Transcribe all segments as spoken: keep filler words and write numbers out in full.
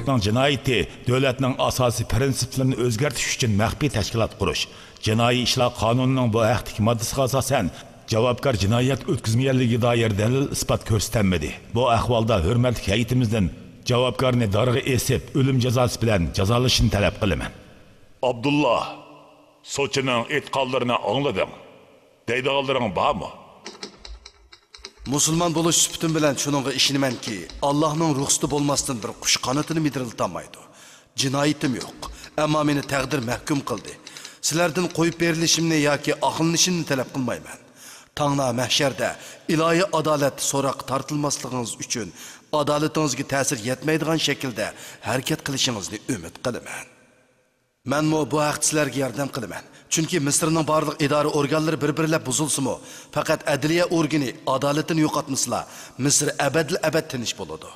جىنايىتى دۆلەتنىڭ ئاساسىي پىرىنسىپلىرىنى ئۆزگەرتىش ئۈچۈن مەخپىي تەشكىلات قۇرۇش. جىنايى ئىشلار قانۇنىنىڭ بۇ ھەقتىكى ماددىسىغا ئاساسەن، جاۋابكار جىنايەت ئۆتكۈزمىگەنلىكىگە دائىر دەلىل-ئىسپات كۆرسىتەلمىدى. بۇ ئەھۋالدا ھۆرمەتلىك ھەيئىتىمىزدىن جاۋابكارنى دارغا ئېسىپ، ئۆلۈم جازاسى بىلەن جازالىشىنى تەلەپ قىلىمەن. ئابدۇللا، سوتچىنىڭ ئېيتقانلىرىنى ئاڭلىدىڭ. دەيدىغانلىرىڭ بارمۇ؟ مۇسۇلمان بولۇش سۈپىتىم بىلەن شۇنىڭغا ئىشىنىمەنكى، ئاللاھنىڭ رۇخسىتى بولماستىن بىر قۇش قانىتىنى مىدىرلىتالمايدۇ. جىنايىتىم يوق، ئەمما مېنى تەقدىر مەھكۇم قىلدى. سىلەردىن قويۇپ بېرىلىشىمنى ياكى ئاقلىنىشىمنى تەلەپ قىلمايمەن. تاڭدا مەھشەردە ئىلاھىي ئادالەت سوراققا تارتىلماسلىقىڭىز ئۈچۈن، ئادالىتىڭىزگە تەسىر يەتمەيدىغان شەكىلدە ھەرىكەت قىلىشىڭىزنى ئۈمىد قىلىمەن. مەنمۇ بۇ ھەقتە سىلەرگە ياردەم قىلىمەن. چۈنكى مىسىرنىڭ بارلىق ئىدارە ئورگانلىرى بىر-بىرلەپ بۇزۇلسىمۇ، پەقەت ئەدلىيە ئورگىنى ئادالىتىنى يوقاتمىسىلا، مىسىر ئەبەدىل-ئەبەد تىنچ بولىدۇ.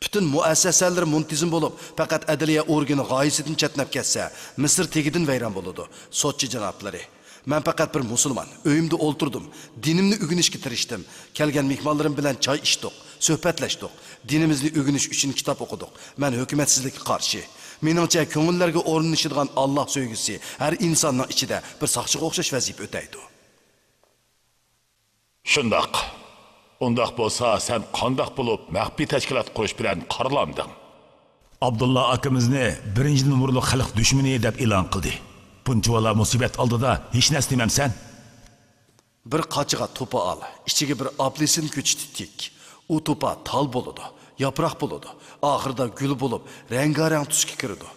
پۈتۈن مۇئەسسەسەلىرى مۇنتىزىم بولۇپ، پەقەت ئەدلىيە ئورگىنى غايىسىدىن چەتنەپ كەتسە، مىسىر تېگىدىن ۋەيران بولىدۇ. سوتچى جانابلىرى، مەن پەقەت بىر مۇسۇلمان، ئۆيۈمدە ئولتۇردۇم، دىنىمنى ئۆگىنىشكە تىرىشتىم. كەلگەن مېھمانلىرىم بىلەن چاي ئىچتۇق، سۆھبەتلەشتۇق. دىنىمىزنى ئۆگىنىش ئۈچۈن كىتاب ئوقۇدۇق. مەن ھۆكۈمەتسىزلىككە قارشى. مېنىڭچە، كۆڭۈللەرگە ئورنىشىدىغان ئاللاھ سۆيگۈسى ھەر ئىنساننىڭ ئىچىدە بىر ساقچىغا ئوخشاش ۋەزىپە ئۆتەيدۇ. شۇنداق. ئۇنداق بولسا، سەن قانداق بولۇپ مەخپىي تەشكىلات قۇرۇش بىلەن قارىلاندىڭ؟ ئابدۇللا ئاكىمىزنى بىرىنچى نومۇرلۇق خەلق دۈشمىنى دەپ ئېلان قىلدى. بۇنچىۋالا مۇسىبەت ئالدىدا ھېچنەرسە دېمەمسەن؟ بىر قاچىغا توپا ئال، ئىچىگە بىر ئاپېلسىن كۆچىتى تىك. ئۇ توپا تال بولىدۇ، ياپراق بولىدۇ، ئاخىرىدا گۈل بولۇپ، رەڭگارەڭ تۈسكە كىرىدۇ.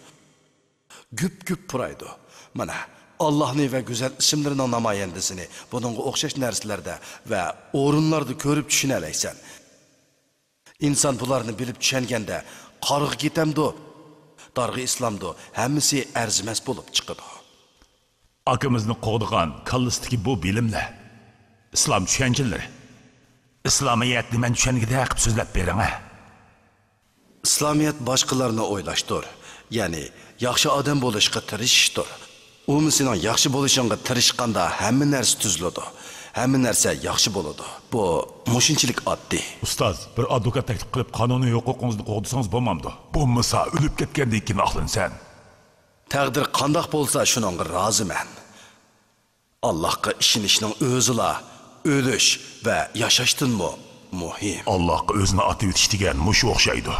گۈپ-گۈپ پۇرايدۇ. مانا، ئاللاھنى ۋە گۈزەل ئىسىملىرىنىڭ نامايەندىسىنى بۇنىڭغا ئوخشاش نەرسىلەردە ۋە ئورۇنلاردا كۆرۈپ چۈشىنەلەيسەن. ئىنسان بۇلارنى بىلىپ چۈشەنگەندە، قارىغا كېتەمدۇ، دارغا ئېسىلامدۇ، ھەممىسى ئەرزىمەس بولۇپ چىقىدۇ. ئاكىمىزنى قوغدىغان كاللىسىدىكى بۇ بىلىملەر، ئىسلام چۈشەنچىلىرى، ئىسلامىيەتنى مەن چۈشەنگۈدەك قىلىپ سۆزلەپ بېرىڭە. ئىسلامىيەت باشقىلارنى ئويلاشتۇر، يەنى ياخشى ئادەم بولۇشقا تىرىشىشتۇر. ئۇمۇ سېنىڭ ياخشى بولۇشۇڭغا تىرىشقاندا ھەممە نەرسە تۈزۈلىدۇ، ھەممە نەرسە ياخشى بولىدۇ. بۇ مۇشۇنچىلىك ئاددىي. ئۇستاز، بىر ئادۋوكات تەكلىپ قىلىپ قانۇنىي ھوقۇقىڭىزنى قوغدىسىڭىز بولمامدۇ؟ بولمىسا ئۆلۈپ كەتكەندىن كېيىن ئاقلىنىسەن. تەقدىر قانداق بولسا شۇنىڭغا رازىمەن. ئاللاھقا ئىشىنىشنىڭ ئۆزىلا ئۆلۈش ۋە ياشاشتىنمۇ مۇھىم. ئاللاھقا ئۆزىنى ئاتىۋېتىش دېگەن مۇشۇ ئوخشايدۇ.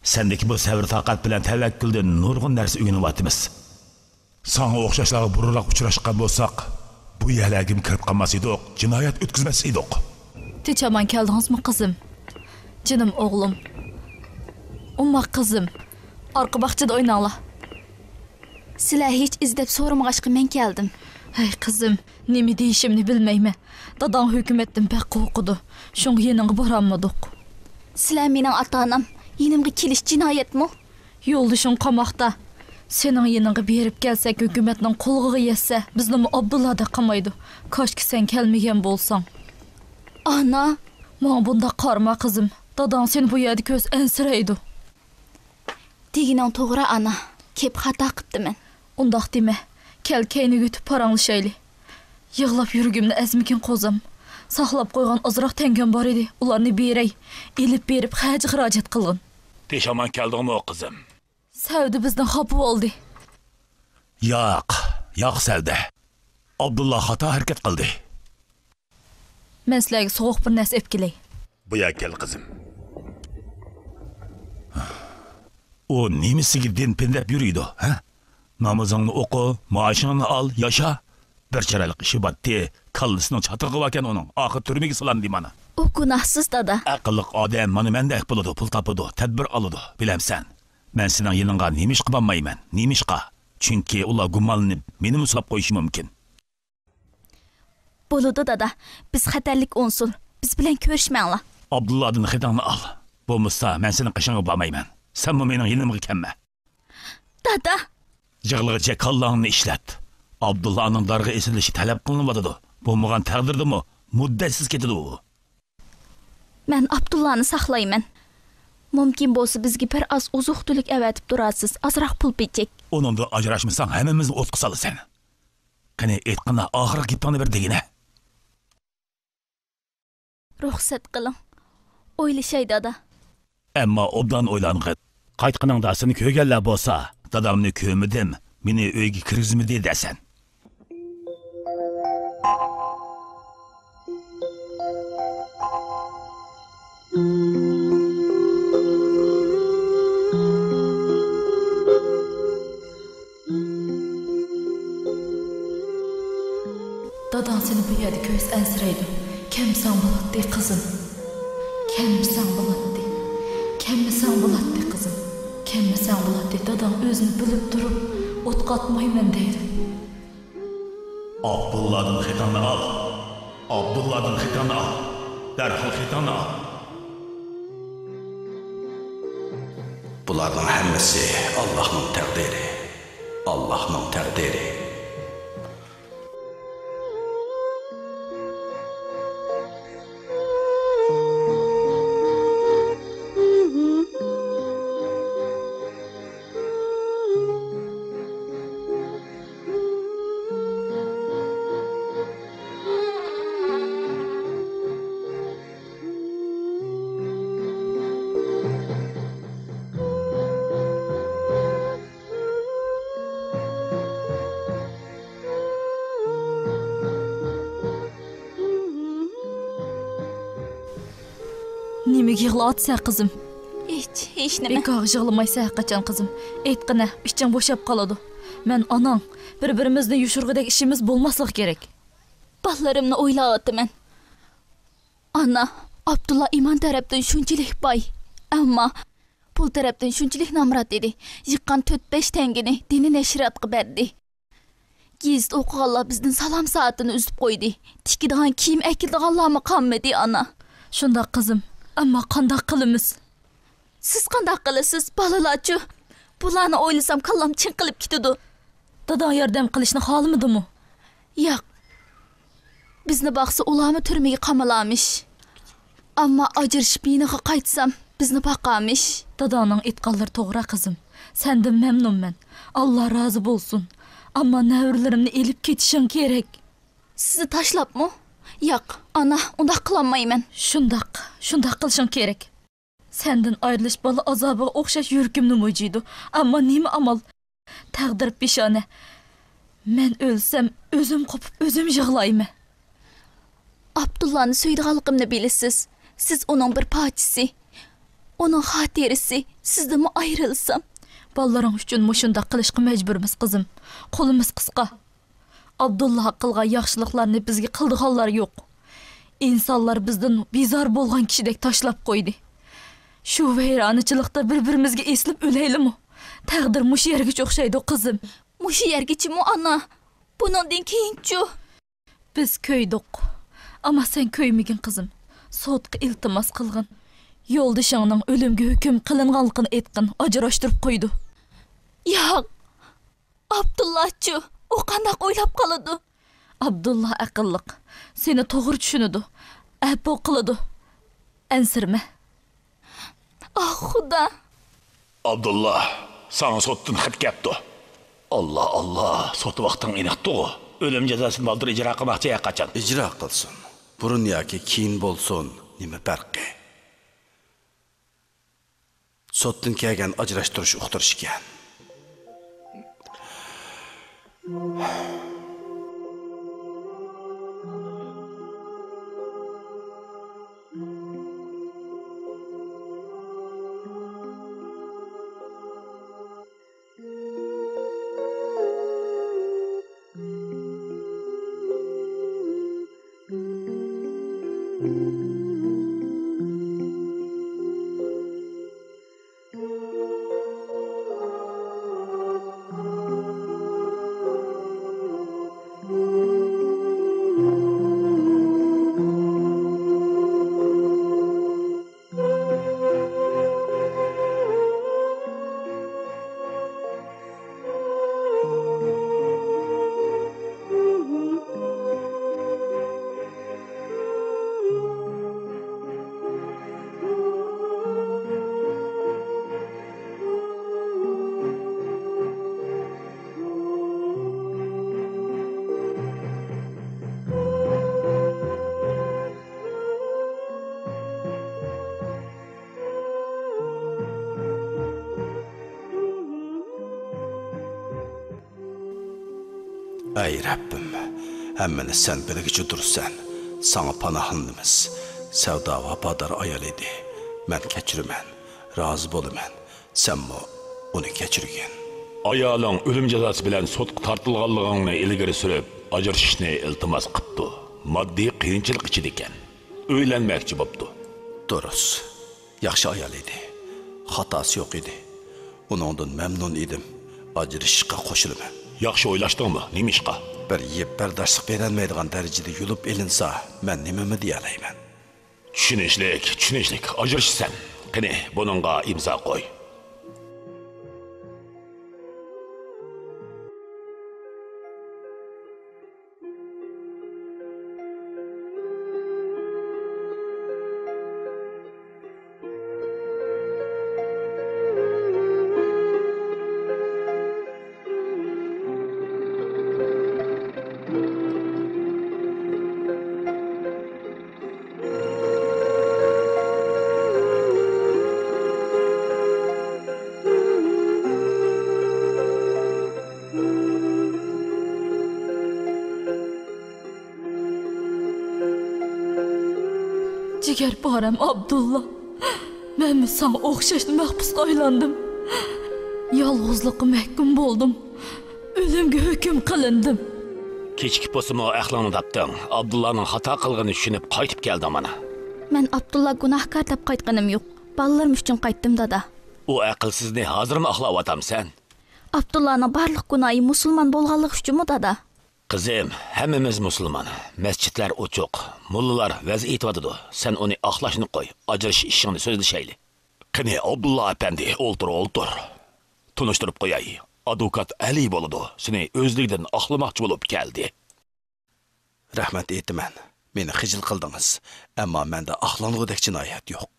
سەندىكى بۇ سەۋر-تاقەت بىلەن تەۋەككۈلدىن نۇرغۇن نەرسە ئۆگىنىۋاتىمىز. ساڭا ئوخشاشلارغا بۇرۇنراق ئۇچراشقان بولساق، بۇ يەرلەرگىمۇ كىرىپ قالماس ئىدۇق، جىنايەت ئۆتكۈزمەس ئىدۇق. تىنچ-ئامان كەلدىڭىزمۇ، قىزىم؟ جېنىم ئوغلۇم. ئوماق قىزىم، ئارقا باغچىدا ئويناڭلار. سىلەر ھېچ ئىزدەپ سورىمىغاچقا مەن كەلدىم. ھەي قىزىم، نېمە دېيىشىمنى بىلمەيمەن. داداڭ ھۆكۈمەتتىن بەك قورقىدۇ. شۇڭا يېنىڭغا بارالمىدۇق. سىلەر مېنىڭ ئاتا-ئانام. يېنىمغا كېلىش جىنايەتمۇ؟ يولدىشىڭ قاماقتا. سېنىڭ يېنىڭغا بېرىپ كەلسەك، ھۆكۈمەتنىڭ قۇلىقىغا يەتسە، بىزنىمۇ ئابدۇللادەك قامايدۇ. كاشكى سەن كەلمىگەن بولساڭ. ئانا! ماڭا بۇنداق قارىما، قىزىم. داداڭ سېنى بۇ يەردە كۆرسە ئەنسىرەيدۇ. دېگىنىڭ توغرا، ئانا. كەپ خاتا قىپتىمەن. ئۇنداق دېمە. كەل، كەينىگە ئۆتۈپ پاراڭلىشايلى. يىغلاپ يۈرگۈمنى ئەزمىگىن، قوزام. ساقلاپ قويغان ئازراق تەڭگەم بار ئىدى، ئۇلارنى بېرەي. ئېلىپ بېرىپ خەجى خىراجەت قىلغىن. پېشامان كەلدىڭمۇ، قىزىم؟ سەۋدە بىزدىن خاپا بولدى. ياق، ياق سەۋدە. ئابدۇللا خاتا ھەرىكەت قىلدى. مەن سىلەرگە سوغۇق بىر نەرسە ئېلىپ كېلەي. بۇ يەرگە كەل، قىزىم. ئۇ نېمىسىگە دىن-پىن دەپ يۈرىدۇ، ھە؟ نامىزىڭنى ئوقۇ، مائاشىڭنى ئال، ياشا. بىر چىرايلىق ئىشى بارتتى، كاللىسىنىڭ چاتىقى باركەن ئۇنىڭ، ئاخىر تۈرمىگە سالاندى مانا. ئۇ گۇناھسىز، دادا. ئەقىللىق ئادەم مانا مەندەك بولىدۇ، پۇل تاپىدۇ، تەدبىر ئالىدۇ، بىلەمسەن؟ مەن سېنىڭ يېنىڭغا نېمىشقا بارمايمەن؟ نېمىشقا؟ چۈنكى ئۇلار گۇمانلىنىپ، مېنىمۇ سولاپ قويۇشى مۇمكىن. بولىدۇ، دادا. بىز خەتەرلىك ئۇنسۇر. بىز بىلەن كۆرۈشمەڭلار. ئابدۇللادىن خېتىڭنى ئال. بولمىسا، مەن سېنىڭ قېشىڭغا بارمايمەن. سەنمۇ مېنىڭ يېنىمغا كەلمە. دادا! يىغلىغىچە كاللاڭنى ئىشلەت. ئابدۇللانىڭ دارغا ئېسىلىشى تەلەپ قىلىنىۋاتىدۇ. بولمىغان تەقدىردىمۇ مۇددەتسىز كېتىدۇ ئۇ. مەن ئابدۇللانى ساقلايمەن. مۇمكىن بولسا، بىزگە بىر ئاز ئوزۇق-تۈلۈك ئەۋەتىپ تۇرارسىز، ئازراق پۇل پېچەك. ئۇنىڭدىن ئاجراشمىساڭ، ھەممىمىزنى ئوتقا سالىسەن. قېنى، ئېيتقىنا، ئاخىرقى گېپىڭنى بىر دېگىنە. رۇخسەت قىلىڭ. ئويلىشاي، دادا. ئەمما ئوبدان ئويلانغىن. قايتقىنىڭدا سېنى كۆرگەنلەر بولسا، دادامنى كۆرمىدىم، مېنى ئۆيگە كىرگۈزمىدى دەسەن. داداڭ سېنى بۇ يەردە كۆرسە ئەنسىرەيدۇ. كەممىسەڭ بولاتتى، قىزىم. كەممىسەڭ بولاتتى. كەممىسەڭ بولاتتى، قىزىم. كەممىسەڭ بولاتتى. داداڭ ئۆزىنى بىلىپ تۇرۇپ ئوتقا ئاتمايمەن دەيدۇ. ئابدۇللادىن خېتىڭنى ئال. ئابدۇللادىن خېتىڭنى ئال. دەرھال خېتىڭنى ئال. بۇلارنىڭ ھەممىسى ئاللاھنىڭ تەقدىرى. ئاللاھنىڭ تەقدىرى. نېمىگە يىغلاۋاتىسەن، قىزىم؟ ھېچ، ھېچنېمە. بىكارغا يىغلىمايسەن ھەرقاچان، قىزىم. ئېيتقىنە، ئىچىڭ بوشاپ قالىدۇ. مەن ئاناڭ، بىر-بىرىمىزنى يوشۇرغۇدەك ئىشىمىز بولماسلىقى كېرەك. بالىلىرىمنى ئويلاۋاتىمەن. ئانا، ئابدۇللا ئىمان تەرەپتىن شۇنچىلىك باي، ئەمما پۇل تەرەپتىن شۇنچىلىك نامرات ئىدى. يىغقان تۆت-بەش تەڭگىنى دىنىي نەشرىياتقا بەردى. گېزىت ئوقۇغانلار بىزدىن سالام سائىتىنى ئۈزۈپ قويدى. تىكىدىغان كىيىم ئەكېلىدىغانلارمۇ قالمىدى، ئانا. شۇنداق، قىزىم. ئەمما قانداق قىلىمىز؟ سىز قانداق قىلىسىز، بالىلارچۇ؟ بۇلارنى ئويلىسام، كاللام چىڭقىلىپ كېتىدۇ. داداڭ ياردەم قىلىشنى خالىمىدىمۇ؟ ياق. بىزنى باقسا، ئۇلارمۇ تۈرمىگە قامىلارمىش. ئەمما ئاجرىشىپ يېنىغا قايتسام، بىزنى باقارمىش. داداڭنىڭ ئېيتقانلىرى توغرا، قىزىم. سەندىن مەمنۇنمەن. ئاللا رازى بولسۇن. ئەمما نەۋرىلىرىمنى ئېلىپ كېتىشىڭ كېرەك. سىزنى تاشلاپمۇ؟ ياق، ئانا، ئۇنداق قىلالمايمەن. شۇنداق، شۇنداق قىلىشىڭ كېرەك. سەندىن ئايرىلىش بالا ئازابىغا ئوخشاش يۈرىكىمنى مۇجۇيدۇ. ئەمما نېمە ئامال؟ تەقدىر پېشانە. مەن ئۆلسەم، ئۆزۈم قوپۇپ، ئۆزۈم يىغلايمەن. ئابدۇللانى سۆيىدىغانلىقىمنى بىلىسىز. سىز ئۇنىڭ بىر پارچىسى. ئۇنىڭ خاتىرىسى. سىزدىنمۇ ئايرىلسام. بالىلىرىڭ ئۈچۈن مۇشۇنداق قىلىشقا مەجبۇرمىز، قىزىم. قولىمىز قىسقا. ئابدۇللا قىلغان ياخشىلىقلارنى بىزگە قىلىدىغانلار يوق. ئىنسانلار بىزدىن بىزار بولغان كىشىدەك تاشلاپ قويدى. شۇ ۋەيرانىچىلىقتا بىر-بىرىمىزگە ئېسىلىپ ئۆلەيلىمۇ؟ تەقدىر مۇشۇ يەرگىچە ئوخشايدۇ، قىزىم. مۇشۇ يەرگىچىمۇ، ئانا؟ بۇنىڭدىن كېيىنچۇ؟ بىز كۆيدۇق. ئەمما سەن كۆيمىگىن، قىزىم. سوتقا ئىلتىماس قىلغىن. يولدىشىڭنىڭ ئۆلۈمگە ھۆكۈم قىلىنغانلىقىنى ئېيتقىن، ئاجراشتۇرۇپ قويىدۇ. ياق. ئابدۇللاچۇ؟ ئۇ قانداق ئويلاپ قالىدۇ؟ ئابدۇللا ئەقىللىق. سېنى توغرا چۈشىنىدۇ. ئەپۇ قىلىدۇ. ئەنسىرىمە. ئاھ، خۇدا! ئابدۇللا، ساڭا سوتتىن خەت كەپتۇ. ئاللا، ئاللا، سوت ۋاقتىڭ ئېنىقتىغۇ؟ ئۆلۈم جازاسىنى بالدۇر ئىجرا قىلماقچى ھەرقاچان. ئىجرا قىلسۇن. بۇرۇن ياكى كېيىن بولسۇن، نېمە پەرقى؟ سوتتىن كەلگەن ئاجراشتۇرۇش ئۇقتۇرۇشى ئىكەن. ئەي رەببىم، ھەممىنى سەن بىلگۈچىدۇرسەن، ساڭا پاناھلىنىمىز. سەۋدا ۋاپادار ئايال ئىدى. مەن كەچۈرىمەن، رازى بولىمەن. سەنمۇ ئۇنى كەچۈرگىن. ئايالىڭ ئۆلۈم جازاسى بىلەن سوتقا تارتىلغانلىقىڭنى ئىلگىرى سۈرۈپ، ئاجرىشىشنى ئىلتىماس قىپتۇ. ماددىي قىيىنچىلىق ئىچىدىكەن. ئۆيلەنمەكچى بوپتۇ. دۇرۇس. ياخشى ئايال ئىدى. خاتاسى يوق ئىدى. ئۇنىڭدىن مەمنۇن ئىدىم. ئاجرىشىشقا قوشۇلىمەن. ياخشى ئويلاشتىڭمۇ؟ نېمىشقا؟ بىر يىپ بەرداشلىق بېرەلمەيدىغان دەرىجىدە يۇلۇپ ئېلىنسا، مەن نېمىمۇ دېيەلەيمەن؟ چۈشىنىشلىك، چۈشىنىشلىك. ئاجرىشىسەن. قېنى، بۇنىڭغا ئىمزا قوي. جىگەرپارەم ئابدۇللا، مەنمۇ ساڭا ئوخشاشلا مەھبۇسقا ئايلاندىم. يالغۇزلۇققا مەھكۇم بولدۇم. ئۆلۈمگە ھۆكۈم قىلىندىم. كېچىكىپ بولسىمۇ ئەقلىڭنى تاپتىڭ. ئابدۇللانىڭ خاتا قىلغىنىنى چۈشىنىپ قايتىپ كەلدىڭ مانا. مەن ئابدۇللا گۇناھكار دەپ قايتقىنىم يوق. بالىلىرىم ئۈچۈن قايتتىم، دادا. ئۇ ئەقىلسىزنى ھازىرمۇ ئاقلاۋاتامسەن؟ ئابدۇللانىڭ بارلىق گۇناھى مۇسۇلمان بولغانلىقى ئۈچۈنمۇ، دادا؟ قىزىم، ھەممىمىز مۇسۇلمان. مەسچىتلەر ئوچۇق، موللىلار ۋەز ئېيتىۋاتىدۇ. سەن ئۇنى ئاقلاشنى قوي، ئاجرىشىش ئىشىڭنى سۆزلىشەيلى. قېنى، ئابدۇللا ئەپەندى، ئولتۇر، ئولتۇر. تونۇشتۇرۇپ قوياي. ئادۋوكات ئەلى بولىدۇ، سېنى ئۆزلۈكىدىن ئاقلىماقچى بولۇپ كەلدى. رەھمەت ئېيتىمەن. مېنى خىجىل قىلدىڭىز. ئەمما مەندە ئاقلانغۇدەك جىنايەت يوق.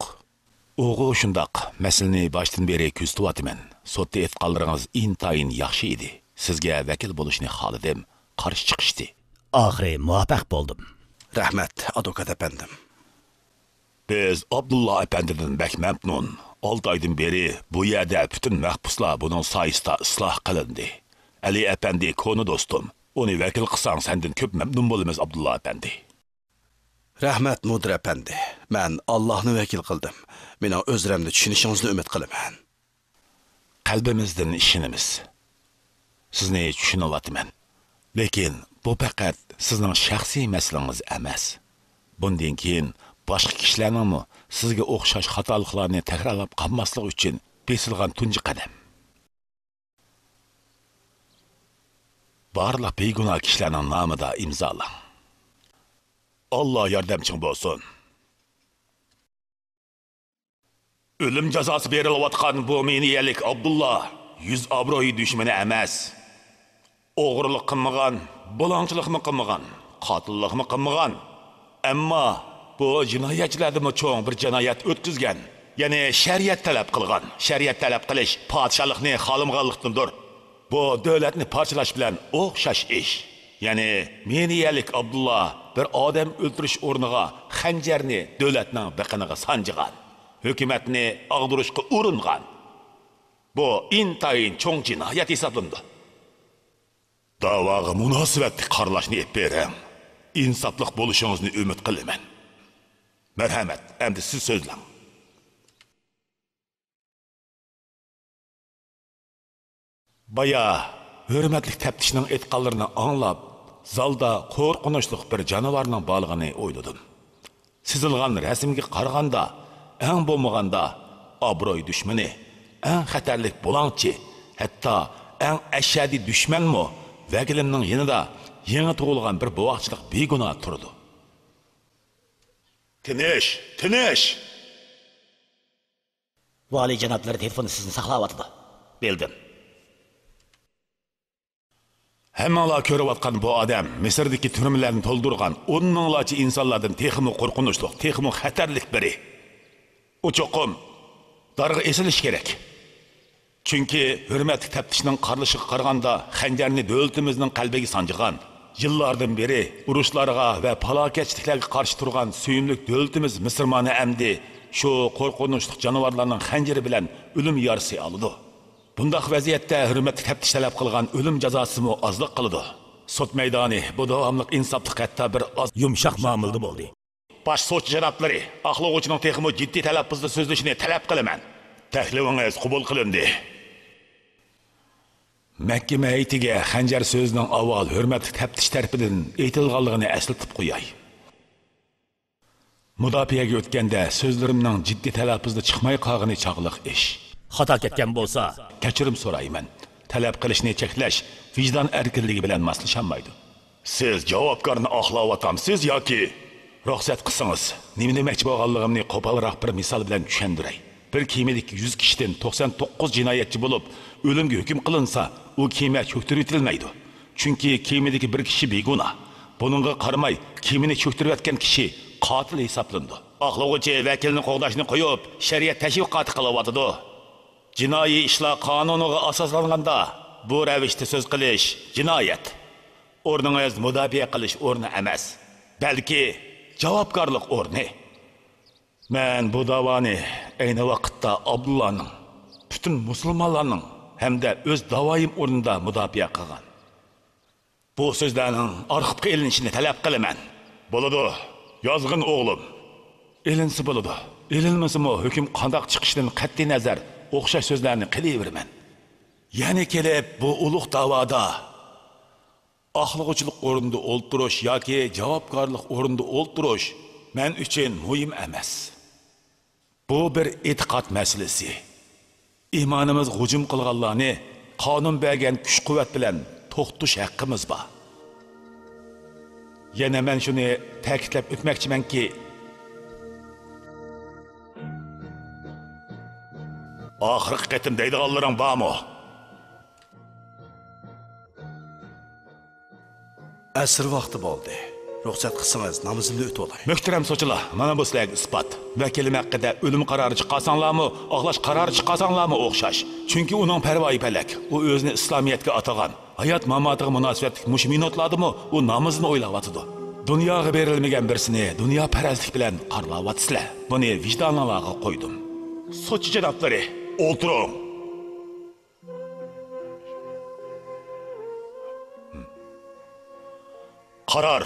ئۇغۇ شۇنداق. مەسىلىنى باشتىن بېرى كۆزىتىۋاتىمەن. سوتتا ئېيتقانلىرىڭىز ئىنتايىن ياخشى ئىدى. سىزگە ۋەكىل بولۇشنى خالىدىم. قارشى چىقىشتى. ئاخىرى مۇۋەپپەق بولدۇم. رەھمەت، ئادۋوكات ئەپەندىم. بىز ئابدۇللا ئەپەندىدىن بەك مەمنۇن. ئالتە ئايدىن بېرى بۇ يەردە پۈتۈن مەھبۇسلار بۇنىڭ سايىسىدا ئىسلاھ قىلىندى. ئەلى ئەپەندى كونا دوستۇم. ئۇنى ۋەكىل قىلساڭ سەندىن كۆپ مەمنۇن بولىمىز، ئابدۇللا ئەپەندى. رەھمەت، مۇدىر ئەپەندى. مەن ئاللاھنى ۋەكىل قىلدىم. مېنىڭ ئۆزرەمنى چۈشىنىشىڭىزنى ئۈمىد قىلىمەن. قەلبىمىزدىن ئىشىنىمىز. سىزنى چۈشىنىۋاتىمەن. لېكىن بۇ پەقەت سىزنىڭ شەخسىي مەسىلىڭىز ئەمەس. بۇندىن كېيىن باشقا كىشىلەرنىڭمۇ سىزگە ئوخشاش خاتالىقلارنى تەكرارلاپ قالماسلىقى ئۈچۈن بېسىلغان تۇنجى قەدەم. بارلىق بىگۇناھ كىشىلەرنىڭ نامىدا ئىمزالاڭ. ئاللا ياردەمچىڭ بولسۇن. ئۆلۈم جازاسى بېرىلىۋاتقان بۇ مېنىيەلىك ئابدۇللا يۈز ئابرۇي دۈشمىنى ئەمەس. ئوغرىلىق قىلمىغان، بۇلاڭچىلىقمۇ قىلمىغان، قاتىللىقمۇ قىلمىغان. ئەمما بۇ جىنايەتچىلەردىنمۇ چوڭ بىر جىنايەت ئۆتكۈزگەن. يەنى شەرىئەت تەلەپ قىلغان. شەرىئەت تەلەپ قىلىش پادىشاھلىقنى خالىمىغانلىقتىندۇر. بۇ دۆلەتنى پارچىلاش بىلەن ئوخشاش ئىش. يەنى مېنىيەلىك ئابدۇللا بىر ئادەم ئۆلتۈرۈش ئورنىغا خەنجەرنى دۆلەتنىڭ بېقىنىغا سانجىغان. ھۆكۈمەتنى ئاغدۇرۇشقا ئۇرۇنغان. بۇ ئىنتايىن چوڭ جىنايەت ھېسابلىنىدۇ. داۋاغا مۇناسىۋەتلىك قارىلاشنى ئېلىپ بېرىڭ. ئىنساپلىق بولۇشىڭىزنى ئۈمىد قىلىمەن. مەرھەمەت، ئەمدى سىز سۆزلەڭ. بايا ھۆرمەتلىك تەپتىشنىڭ ئېيتقانلىرىنى ئاڭلاپ، زالدا قورقۇنچلۇق بىر جانىۋارنىڭ بارلىقىنى ئويلىدىم. سىزىلغان رەسىمگە قارىغاندا، ئەڭ بولمىغاندا ئابرۇي دۈشمىنى، ئەڭ خەتەرلىك بۇلاڭچى، ھەتتا ئەڭ ئەشەددىي دۈشمەنمۇ ۋەكىلىمنىڭ يېنىدا يېڭى تۇغۇلغان بىر بوۋاقچىلىق بىگۇناھ تۇرىدۇ. تىنىش، تىنىش! ۋالىي جانابلىرى تېلېفوندا سىزنى ساقلاۋاتىدۇ. بىلدىم. ھەممىڭلار كۆرۈۋاتقان بۇ ئادەم مىسىردىكى تۈرمىلەرنى تولدۇرغان ئون مىڭلارچە ئىنسانلاردىن تېخىمۇ قورقۇنچلۇق، تېخىمۇ خەتەرلىك بىرى. ئۇ چوقۇم دارغا ئېسىلىشى كېرەك. چۈنكى ھۆرمەتلىك تەپتىشنىڭ قارىلىشىغا قارىغاندا، خەنجەرنى دۆلىتىمىزنىڭ قەلبىگە سانجىغان، يىللاردىن بېرى ئۇرۇشلارغا ۋە پالاكەتچىلىكلەرگە قارشى تۇرغان سۆيۈملۈك دۆلىتىمىز مىسىرمانى ئەمدى شۇ قورقۇنچلۇق جانىۋارلارنىڭ خەنجىرى بىلەن ئۆلۈم يارىسى ئالىدۇ. بۇنداق ۋەزىيەتتە ھۆرمەتلىك تەپتىش تەلەپ قىلغان ئۆلۈم جازاسىمۇ ئازلىق قىلىدۇ. سوت مەيدانى بۇ داۋاملىق ئىنساپلىق، ھەتتا بىر ئاز يۇمشاق مۇئامىلىدە بولدى. باش سوتچى جانابلىرى، ئاقلىغۇچىنىڭ تېخىمۇ جىددىي تەلەپپۇزدا سۆزلىشىنى تەلەپ قىلىمەن. تەكلىپىڭىز قوبۇل قىلىندى. مەھكىمە ھەيئىتىگە خەنجەر سۆزىنىڭ ئاۋۋال ھۆرمەتلىك تەپتىش تەرىپىدىن ئېيتىلغانلىقىنى ئەسلىتىپ قوياي. مۇداپىئەگە ئۆتكەندە سۆزلىرىمنىڭ جىددىي تەلەپپۇزدا چىقماي قالغىنى چاغلىق ئىش. خاتا كەتكەن بولسا، كەچۈرۈم سورايمەن. تەلەپ قىلىشنى چەكلەش ۋىجدان ئەركىنلىكى بىلەن ماسلىشالمايدۇ. سىز جاۋابكارنى ئاقلاۋاتامسىز ياكى؟ رۇخسەت قىلسىڭىز، نېمە دېمەكچى بولغانلىقىمنى قوپالراق بىر مىسال بىلەن چۈشەندۈرەي. بىر كېمىدىكى يۈز كىشىدىن توقسان توققۇز جىنايەتچى بولۇپ، ئۆلۈمگە ھۆكۈم قىلىنسا، ئۇ كېمە چۆكتۈرۈۋېتىلمەيدۇ. چۈنكى كېمىدىكى بىر كىشى بىگۇناھ. بۇنىڭغا قارىماي، كېمىنى چۆكتۈرۈۋەتكەن كىشى قاتىل ھېسابلىنىدۇ. ئاقلىغۇچى ۋەكىلنى قوغداشنى قويۇپ، شەرىئەت تەشۋىقاتى قىلىۋاتىدۇ. جىنايى ئىشلار قانۇنىغا ئاساسلانغاندا، بۇ رەۋىشتە سۆز قىلىش جىنايەت. ئورنىڭىز مۇداپىئە قىلىش ئورنى ئەمەس، بەلكى جاۋابكارلىق ئورنى. مەن بۇ داۋانى ئەينى ۋاقىتتا ئابدۇللانىڭ، پۈتۈن مۇسۇلمانلارنىڭ ھەمدە ئۆز داۋايىم ئورنىدا مۇداپىئە قىلغان. بۇ سۆزلەرنىڭ ئارخىپقا ئېلىنىشىنى تەلەپ قىلىمەن. بولىدۇ، يازغىن ئوغلۇم. ئېلىنسا بولىدۇ، ئېلىنمىسىمۇ ھۆكۈم قانداق چىقىشىدىن قەتئىينەزەر، ئوخشاش سۆزلەرنى قىلىۋېرىمەن. يەنە كېلىپ بۇ ئۇلۇغ داۋادا ئاقلىغۇچىلىق ئورنىدا ئولتۇرۇش ياكى جاۋابكارلىق ئورنىدا ئولتۇرۇش مەن ئۈچۈن مۇھىم ئەمەس. بۇ بىر ئېتىقاد مەسىلىسى. ئىمانىمىزغا ھۇجۇم قىلغانلارنى قانۇن بەرگەن كۈچ-قۇۋۋەت بىلەن توختىتىش ھەققىمىز بار. يەنە مەن شۇنى تەكىتلەپ ئۆتمەكچىمەنكى، ئاخىرقى قېتىم دەيدىغانلىرىڭ بارمۇ؟ ئەسىر ۋاقتى بولدى. رۇخسەت قىلسىڭىز، نامىزىمنى ئۆتۈۋالاي. مۆھتەرەم سوتچىلار، مانا بۇ سىلەرگە ئىسپات. ۋەكىلىم ھەققىدە ئۆلۈم قارارى چىقارساڭلارمۇ، ئاقلاش قارارى چىقارساڭلارمۇ ئوخشاش. چۈنكى ئۇنىڭ پەرۋايى پەلەك. ئۇ ئۆزىنى ئىسلامىيەتكە ئاتىغان. ھايات-ماماتىغا مۇناسىۋەتلىك مۇشۇ مىنۇتلاردىمۇ ئۇ نامىزىنى ئويلاۋاتىدۇ. دۇنياغا بېرىلمىگەن بىرسىنى دۇنياپەرەسلىك بىلەن قارىلاۋاتىسىلەر. بۇنى ۋىجدانىڭلارغا قويدۇم. سوتچى جانابلىرى، ئولتۇرۇڭ. قارار.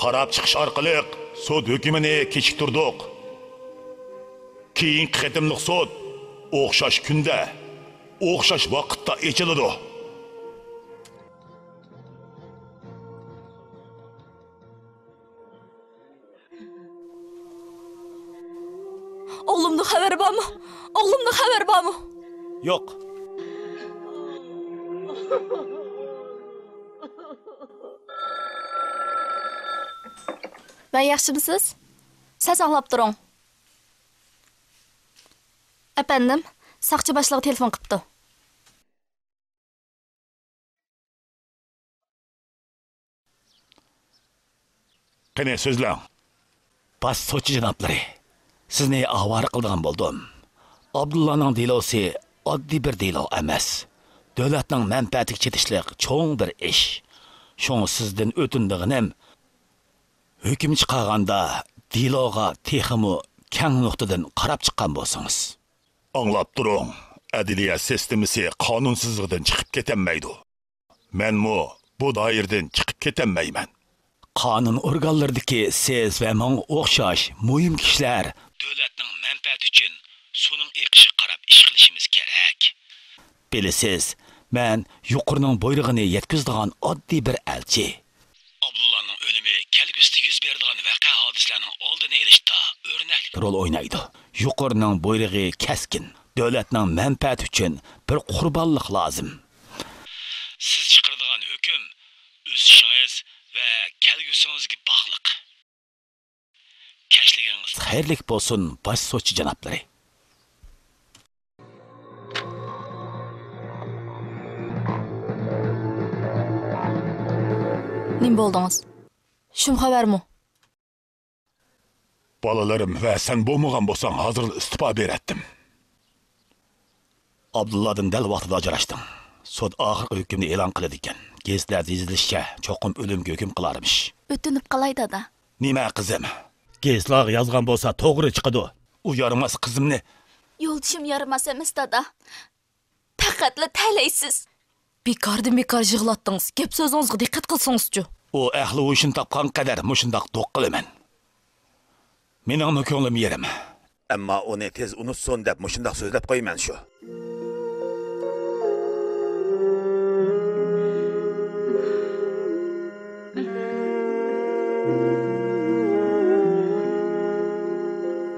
قاراپ چىقىش ئارقىلىق سوت ھۆكمىنى كېچىكتۈردۇق. كېيىنكى قېتىملىق سوت ئوخشاش كۈندە، ئوخشاش ۋاقىتتا ئېچىلىدۇ. ئوغلۇمنىڭ خەۋىرى بارمۇ؟ ئوغلۇمنىڭ خەۋىرى بارمۇ؟ يوق. ۋەي، ياخشىمۇسىز؟ سەل ساقلاپ تۇرۇڭ. ئەپەندىم، ساقچى باشلىقى تېلېفون قىپتۇ. قېنى، سۆزلەڭ. باش سوتچى جانابلىرى، سىزنى ئاۋارە قىلىدىغان بولدۇم. ئابدۇللانىڭ دېلوسى ئاددىي بىر دېلو ئەمەس. دۆلەتنىڭ مەنپەئەتىگە چېتىشلىق چوڭ بىر ئىش. شۇڭا سىزدىن ئۆتۈنىدىغىنىم، ھۆكۈم چىقارغاندا دېلوغا تېخىمۇ كەڭ نۇقتىدىن قاراپ چىققان بولسىڭىز. ئاڭلاپ تۇرۇڭ، ئەدلىيە سىستېمىسى قانۇن سىزىقىدىن چىقىپ كېتەلمەيدۇ. مەنمۇ بۇ دائىرىدىن چىقىپ كېتەلمەيمەن. قانۇن ئورگانلىرىدىكى سىز ۋە ماڭا ئوخشاش مۇھىم كىشىلەر دۆلەتنىڭ مەنپەئەتى ئۈچۈن سۇنىڭ ئېقىشىغا قاراپ ئىش قىلىشىمىز كېرەك. بىلىسىز، مەن يۇقىرىنىڭ بۇيرۇقىنى يەتكۈزىدىغان ئاددىي بىر ئەلچى. ئابدۇللانىڭ ئۆلۈمى كەلگۈسىدە يۈز بېرىدىغان ۋەقە-ھادىسىلەرنىڭ ئالدىنى ئېلىشتا ئۆرنەكلىك رول ئوينايدۇ. يۇقىرىنىڭ بۇيرۇقى كەسكىن، دۆلەتنىڭ مەنپەئەتى ئۈچۈن بىر قۇربانلىق لازىم. سىز چىقىرىدىغان ھۆكۈم ئۆسۈشىڭىز ۋە كەلگۈسىڭىزگە باغلىق. كەچلىكىڭىز خەيرلىك بولسۇن، باش سوتچى جانابلىرى. نېمە بولدىڭىز؟ شۇم خەۋەرمۇ؟ بالىلىرىم ۋە سەن بولمىغان بولساڭ، ھازىرلا ئىستېپا بېرەتتىم. ئابدۇللادىن دەل ۋاقتىدا ئاجراشتىڭ. سوت ئاخىرقى ھۆكۈمنى ئېلان قىلىدىكەن. گېزىتلەردە يېزىلىشىچە، چوقۇم ئۆلۈمگە ھۆكۈم قىلارمىش. ئۆتۈنۈپ قالاي، دادا. نېمە، قىزىم؟ گېزىتلارغا يازغان بولسا توغرا چىقىدۇ. ئۇ يارىماس قىزىمنى. يولدىشىم يارىماس ئەمەس، دادا. پەقەتلا تەلەيسىز. بىكاردىن بىكار يىغلاتتىڭىز. گەپ سۆزىڭىزگە دىققەت قىلسىڭىزچۇ؟ ئۇ ئەقلى ھوشىنى تاپقان قەدەر مۇشۇنداق دوق قىلىمەن. مېنىڭمۇ كۆڭلۈم يېرىم. ئەمما ئۇنى تېز ئۇنتۇسۇن دەپ مۇشۇنداق سۆزلەپ قويىمەن شۇ.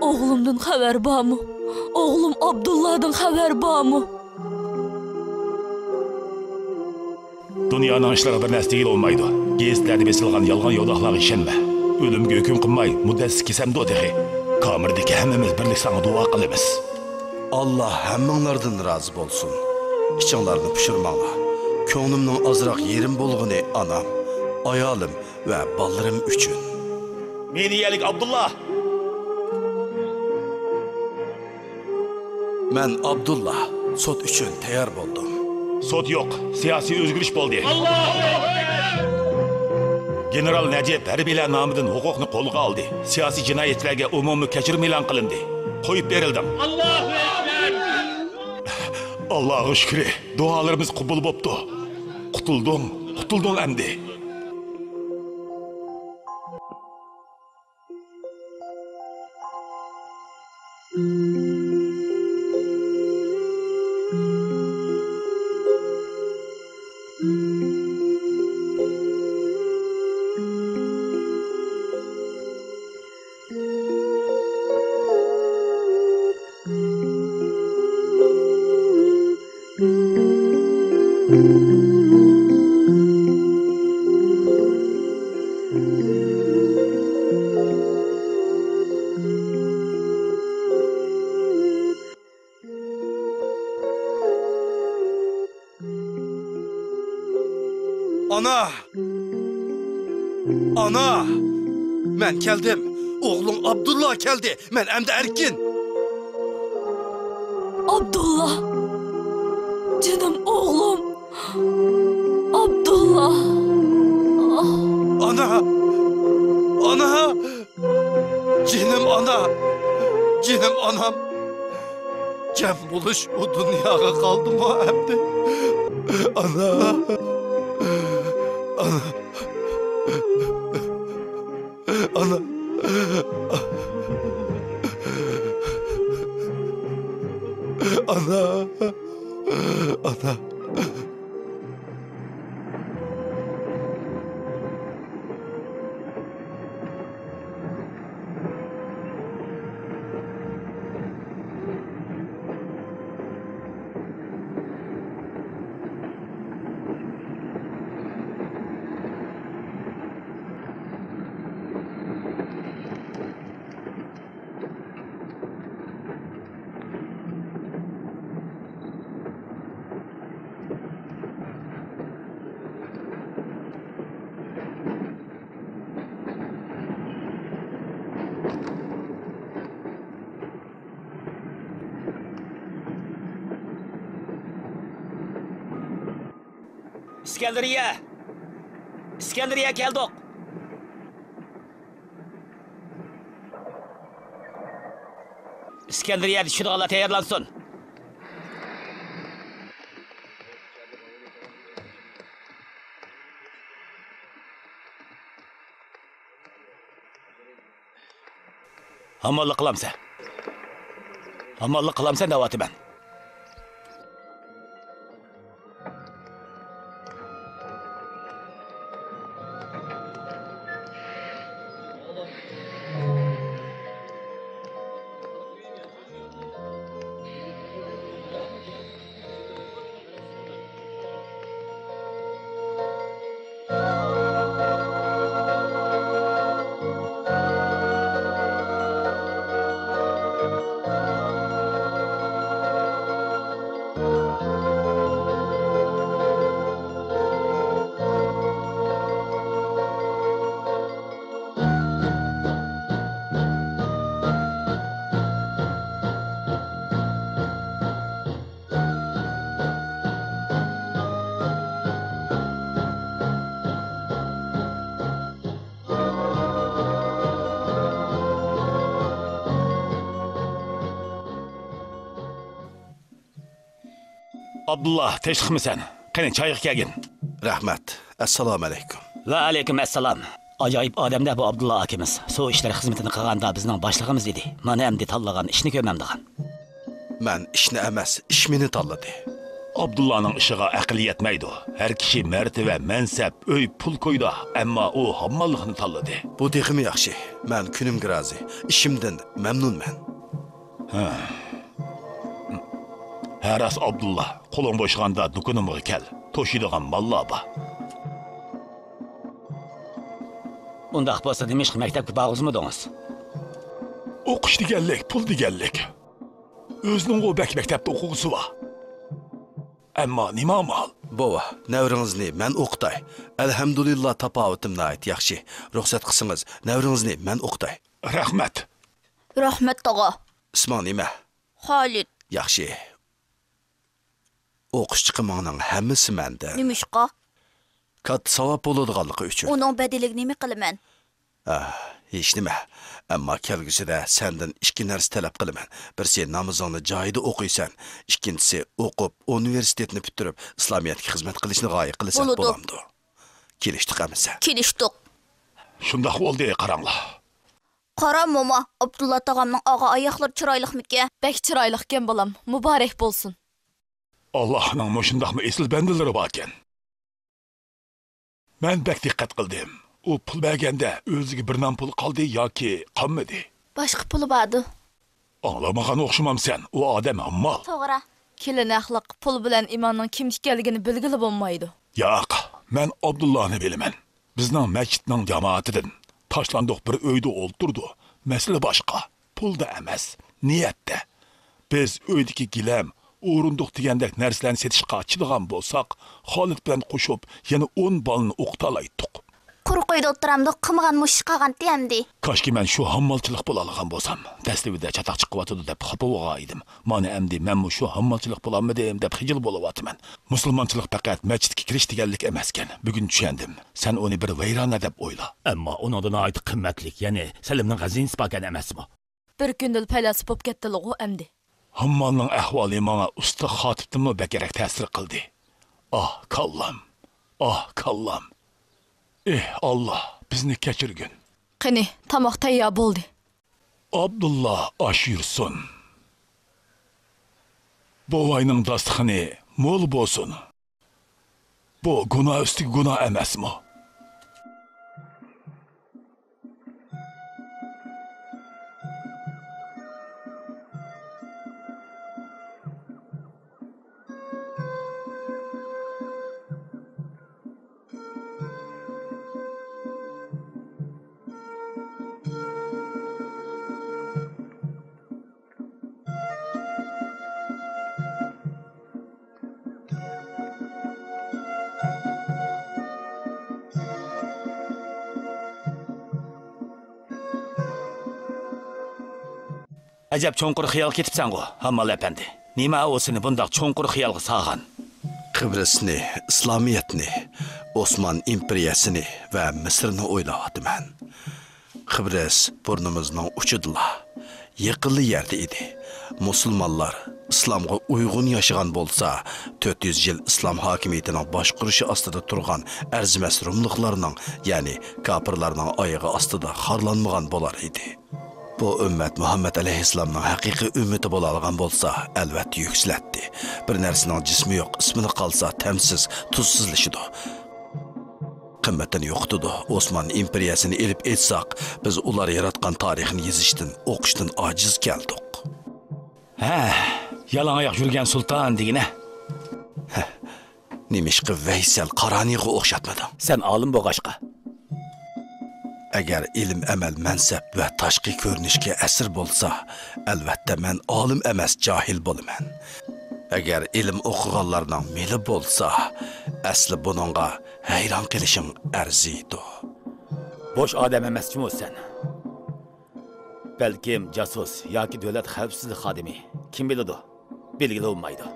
ئوغلۇمدىن خەۋەر بارمۇ؟ ئوغلۇم ئابدۇللادىن خەۋەر بارمۇ؟ دۇنيانىڭ ئىشلىرىغا بىر نەرسە دېگىلى بولمايدۇ. گېزىتلەردە بېسىلغان يالغان ياۋىداقلارغا ئىشەنمە. ئۆلۈمگە ھۆكۈم قىلماي، مۇددەتسىز كېسەمدۇ تېخى. كامېردىكى ھەممىمىز بىرلىك ساڭا دۇئا قىلىمىز. ئاللا ھەممىڭلاردىن رازى بولسۇن. ئىچىڭلارنى پۇشۇرماڭلار. كۆڭلۈمنىڭ ئازراق يېرىم بولغىنى ئانام، ئايالىم ۋە بالىلىرىم ئۈچۈن. مېنىيەلىك ئابدۇللا! مەن ئابدۇللا، سوت ئۈچۈن تەييار بولدۇم. سوت يوق، سىياسىي ئۆزگىرىش بولدى. گېنېرال نەجىپ ھەربىيلەر نامىدىن ھوقۇقنى قولىغا ئالدى. سىياسىي جىنايەتچىلەرگە ئومۇمىي كەچۈرۈم ئېلان قىلىندى. قويۇپ بېرىلدىڭ. ئاللاغا شۈكرى، دۇئالىرىمىز قوبۇل بوپتۇ. قۇتۇلدۇڭ، قۇتۇلدۇڭ ئەمدى. ئانا! ئانا! مەن كەلدىم. ئوغلۇڭ ئابدۇللا كەلدى. مەن ئەمدى ئەركىن. ئابدۇللا! جېنىم ئوغلۇم! ئابدۇللا! ئانا! ئانا! جېنىم ئانا! جېنىم ئانام! جەم بولۇش ئۇ دۇنياغا قالدىمۇ ئەمدى؟ ئانا! ئانا! ئانا! ئانا! ئانا! ئىسكەندەرىيە! ئىسكەندەرىيە كەلدۇق! ئىسكەندەرىيەدە چۈشىدىغانلار تەييارلانسۇن! ئامانلىق قىلامسەن؟ ئامانلىق قىلامسەن دەۋاتىمەن. ئابدۇللا، تىنچلىقمىسەن؟ قېنى، چايغا كەلگىن. رەھمەت. ئەسسالامۇ ئەلەيكۇم. ۋەئەلەيكۇم ئەسسالام. ئاجايىپ ئادەمدە بۇ ئابدۇللا ئاكىمىز. سۇ ئىشلىرى خىزمىتىنى قىلغاندا بىزنىڭ باشلىقىمىز ئىدى. مانا ئەمدى تاللىغان ئىشنى كۆرمەمدىغان. مەن ئىشنى ئەمەس، ئىش مېنى تاللىدى. ئابدۇللانىڭ ئىشىغا ئەقىل يەتمەيدۇ. ھەر كىشى مەرتىۋە، مەنسەپ، ئۆي، پۇل كويىدۇ، ئەمما ئۇ ھامماللىقنى تاللىدى. بۇ تېخىمۇ ياخشى. مەن كۈنۈمگە رازى. ئىشىمدىن مەمنۇنمەن. ھە. ھە، راست، ئابدۇللا. قولۇڭ بوشىغاندا دۇكىنىمغا كەل. توشۇيدىغان ماللار بار. ئۇنداق بولسا، نېمىشقا مەكتەپكە بارغۇزمىدىڭىز؟ ئوقۇش دېگەنلىك، پۇل دېگەنلىك. ئۆزىنىڭغۇ بەك مەكتەپتە ئوقۇغۇسى بار. ئەمما نېمە ئامال؟ بوۋا، نەۋرىڭىزنى مەن ئوقۇتاي. ئەلھەمدۇلىللا، تاپاۋىتىم ناھايىتى ياخشى. رۇخسەت قىلسىڭىز، نەۋرىڭىزنى مەن ئوقۇتاي. رەھمەت. رەھمەت، تاغا. ئىسمىڭ نېمە؟ خالىد. ياخشى. ئوقۇش چىقىمىڭنىڭ ھەممىسى مەندىن. نېمىشقا؟ كاتتا ساۋاب بولىدىغانلىقى ئۈچۈن. ئۇنىڭ بەدىلىگە نېمە قىلىمەن؟ ئاھ، ھېچنېمە. ئەمما كەلگۈسىدە سەندىن ئىككى نەرسە تەلەپ قىلىمەن. بىرسى، نامىزىڭنى جايىدا ئوقۇيسەن. ئىككىنچىسى، ئوقۇپ، ئۇنىۋېرسىتېتنى پۈتتۈرۈپ، ئىسلامىيەتكە خىزمەت قىلىشنى غايە قىلىسەن. بولىدۇ. بولامدۇ؟ كېلىشتۇق ئەمىسە؟ كېلىشتۇق. شۇنداق بولدى، قاراڭلار. قارا، موما، ئابدۇللا تاغامنىڭ ئاغا ئاياقلىرى چىرايلىقمىكەن؟ بەك چىرايلىقكەن، بالام. مۇبارەك بولسۇن. ئاللاھنىڭ مۇشۇنداقمۇ ئېسىل بەندىلىرى باركەن. مەن بەك دىققەت قىلدىم. ئۇ پۇل بەرگەندە ئۆزىگە بىر نان پۇل قالدى ياكى قالمىدى؟ باشقا پۇلى باردۇ. ئاڭلىمىغان ئوخشىمامسەن، ئۇ ئادەم ھاممال. توغرا. كېلىن ھەقلىق، پۇل بىلەن ئىماننىڭ كىمدىكەنلىكىنى بىلگىلى بولمايدۇ. ياق، مەن ئابدۇللانى بىلىمەن. بىزنىڭ مەسچىتنىڭ جامائىتىدىن. تاشلاندۇق بىر ئۆيدە ئولتۇرىدۇ. مەسىلە باشقا. پۇلدا ئەمەس، نىيەتتە. بىز ئۆيدىكى گىلەم، ئورۇندۇق دېگەندەك نەرسىلەرنى سېتىشقا ئاچىدىغان بولساق، خالىد بىلەن قوشۇپ يەنە ئون بالىنى ئوقۇتالايتتۇق. قۇرۇق ئۆيدە ئولتۇرامدۇق، قىلمىغان مۇشۇ ئىش قالغانتى ئەمدى. كاشكى مەن شۇ ھاممالچىلىق بولالىغان بولسام. دەسلىپىدە چاتاق چىقىۋاتىدۇ دەپ خاپا بولغان ئىدىم. مانا ئەمدى مەنمۇ شۇ ھاممالچىلىق بولالمىدىم دەپ خىجىل بولۇۋاتىمەن. مۇسۇلمانچىلىق پەقەت مەسچىتكە كىرىش دېگەنلىك ئەمەسكەن. بۈگۈن چۈشەندىم. سەن ئۇنى بىر ۋەيرانە دەپ ئويلا. ئەمما ئۇنىڭدا ناھايىتى قىممەتلىك، يەنى سەلىمنىڭ خەزىنىسى باركەن ئەمەسمۇ؟ بىر كۈندىلا پەيلاسوپ بولۇپ كەتتىلىغۇ ئەمدى. ھاممالنىڭ ئەھۋالى ماڭا ئۇستا خاتىپتىنمۇ بەكرەك تەسىر قىلدى. ئاھ، كاللام! ئاھ، كاللام! ئېھ، ئاللا، بىزنى كەچۈرگىن! قېنى، تاماق تەييار بولدى. ئابدۇللا ئاش يۇرسۇن. بوۋاينىڭ داستىخىنى مول بولسۇن. بۇ گۇناھ ئۈستىگە گۇناھ ئەمەسمۇ؟ ئەجەب چوڭقۇر خىيال كېتىپسەنغۇ، ھاممال ئەپەندى. نېمە ئۇ سېنى بۇنداق چوڭقۇر خىيالغا سالغان؟ قىبرىسنى، ئىسلامىيەتنى، ئوسمان ئىمپېرىيەسىنى ۋە مىسىرنى ئويلاۋاتىمەن. قىبرىس بۇرنىمىزنىڭ ئۇچىدىلا، يېقىنلا يەردە ئىدى. مۇسۇلمانلار ئىسلامغا ئۇيغۇن ياشىغان بولسا، تۆت يۈز يىل ئىسلام ھاكىمىيىتىنىڭ باشقۇرۇشى ئاستىدا تۇرغان ئەرزىمەس روملۇقلارنىڭ، يەنى كاپىرلارنىڭ ئايىغى ئاستىدا خارلانمىغان بولار ئىدى. بۇ ئۈممەت مۇھەممەد ئەلەيھىسسالامنىڭ ھەقىقىي ئۈممىتى بولاالىغان بولسا، ئەلۋەتتە يۈكسىلەتتى. بىر نەرسىنىڭ جىسمى يوق، ئىسمىلا قالسا تەمسىز، تۇزسىزلىشىدۇ. قىممىتىنى يوقىتىدۇ. ئوسمان ئىمپېرىيەسىنى ئېلىپ ئېيتساق، بىز ئۇلار ياراتقان تارىخنى يېزىشتىن، ئوقۇشتىن ئاجىز كەلدۇق. ھە، يالاڭ ئاياق يۈرگەن سۇلتان دېگىنە. ھە، نېمىشقا ۋەيسەل قارانىغا ئوخشاتمىدىڭ؟ سەن ئالىم بولغاچقا. ئەگەر ئىلىم، ئەمەل، مەنسەپ ۋە تاشقى كۆرۈنۈشكە ئەسىر بولسا، ئەلۋەتتە مەن ئالىم ئەمەس، جاھىل بولىمەن. ئەگەر ئىلىم ئوقۇغانلارنىڭ مېلى بولسا، ئەسلى بۇنىڭغا ھەيران قېلىشىڭ ئەرزىيدۇ. بوش ئادەم ئەمەس جۇمۇ سەن. بەلكىم جاسۇس ياكى دۆلەت خەۋپسىزلىك خادىمى. كىم بىلىدۇ؟ بىلگىلى بولمايدۇ.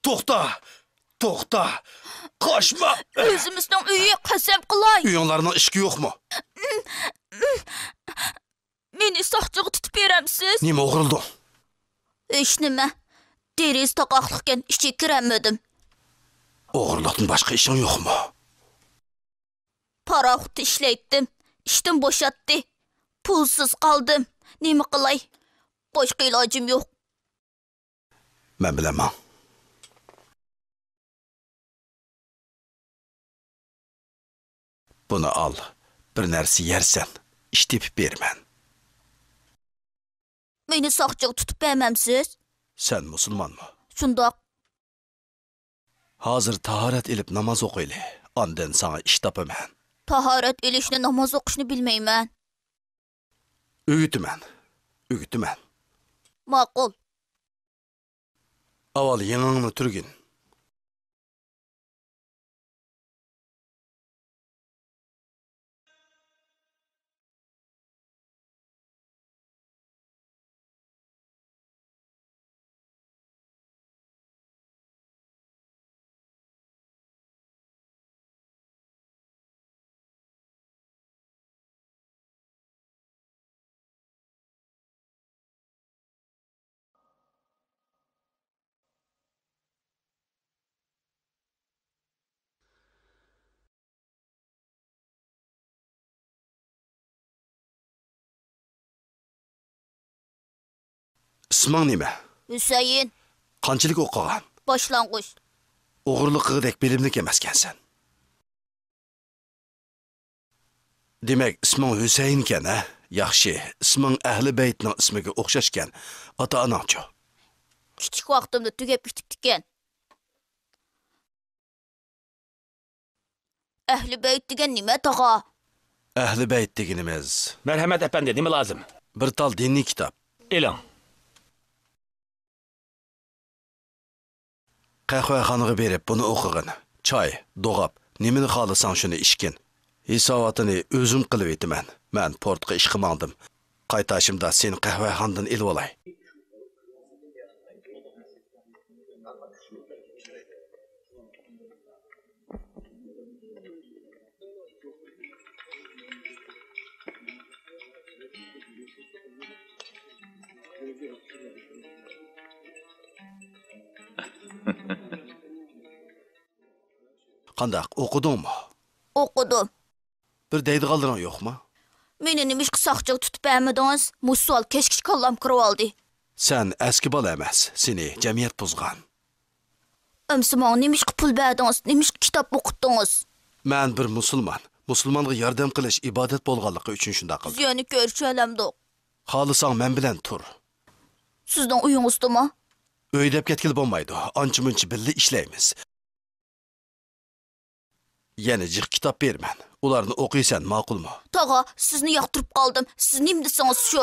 توختا! توختا! قاچما! ئۆزىمىزنىڭ ئۆيى، قەسەم قىلاي! ئۆيۈڭلارنىڭ ئىشىكى يوقمۇ؟ مېنى ساقچىغا تۇتۇپ بېرەمسىز؟ نېمە ئوغرىلىدىڭ؟ ھېچنېمە. دېرىزە تاقاقلىقكەن، ئىچىگە كىرەلمىدىم. ئوغرىلىقتىن باشقا ئىشىڭ يوقمۇ؟ پاراخوتتا ئىشلەيتتىم. ئىشتىن بوشاتتى. پۇلسىز قالدىم. نېمە قىلاي؟ باشقا ئىلاجىم يوق. مەن بىلەن ماڭ. بۇنى ئال، بىر نەرسە يەرسەن، ئىش تېپىپ بېرىمەن. مېنى ساقچىغا تۇتۇپ بەرمەمسىز؟ سەن مۇسۇلمانمۇ؟ شۇنداق. ھازىر تاھارەت ئېلىپ ناماز ئوقۇيلى، ئاندىن ساڭا ئىش تاپىمەن. تاھارەت ئېلىشنى، ناماز ئوقۇشنى بىلمەيمەن. ئۆگىتىمەن، ئۆگىتىمەن. ماقۇل. ئاۋۋال يېڭىڭنى تۈرگىن. ئىسمىڭ نېمە؟ ھۈسەيىن. قانچىلىك ئوقۇغان؟ باشلانغۇچ. ئوغرىلىق قىلغۇدەك بىلىملىك ئەمەسكەنسەن. دېمەك، ئىسمىڭ ھۈسەيىنكەن، ھە؟ ياخشى، ئىسمىڭ ئەھلى بەيتنىڭ ئىسمىگە ئوخشاشكەن. ئاتا-ئاناڭچۇ؟ كىچىك ۋاقتىمدا تۈگەپ كېتىپتىكەن. ئەھلى بەيت دېگەن نېمە، تاغا؟ ئەھلى بەيت دېگىنىمىز. مەرھەمەت ئەپەندى، نېمە لازىم؟ بىر تال دىنىي كىتاب. ئېلىڭ. قەھۋەخانىغا بېرىپ بۇنى ئوقۇغىن. چاي، دوغاپ، نېمىنى خالىساڭ شۇنى ئىچكىن. ھېساباتىنى ئۆزۈم قىلىۋېتىمەن. مەن پورتقا ئىشقا ماڭدىم. قايتاشىمدا سېنى قەھۋەخانىدىن ئېلىۋالاي. قانداق، ئوقۇدۇڭمۇ؟ ئوقۇدۇم. بىر دەيدىغانلىرىڭ يوقمۇ؟ مېنى نېمىشقا ساقچىغا تۇتۇپ بەرمىدىڭىز؟ مۇشۇ سوئال كەچكىچە كاللام كىرىۋالدى. سەن ئەسكى بالا ئەمەس، سېنى جەمئىيەت بۇزغان. ئەمسە ماڭا نېمىشقا پۇل بەردىڭىز؟ نېمىشقا كىتاب ئوقۇتتىڭىز؟ مەن بىر مۇسۇلمان. مۇسۇلمانغا ياردەم قىلىش ئىبادەت بولغانلىقى ئۈچۈن شۇنداق قىلدىم. بىز يەنە كۆرۈشەلەمدۇق؟ خالىساڭ مەن بىلەن تۇر. سىزنىڭ ئۆيىڭىزدىمۇ؟ ئۆي دەپ كەتكىلى بولمايدۇ. ئانچە-مۇنچە بىللە ئىشلەيمىز. يەنە جىق كىتاب بېرىمەن. ئۇلارنى ئوقۇيسەن، ماقۇلمۇ؟ تاغا، سىزنى ياقتۇرۇپ قالدىم. سىز نېمە دېسىڭىز شۇ.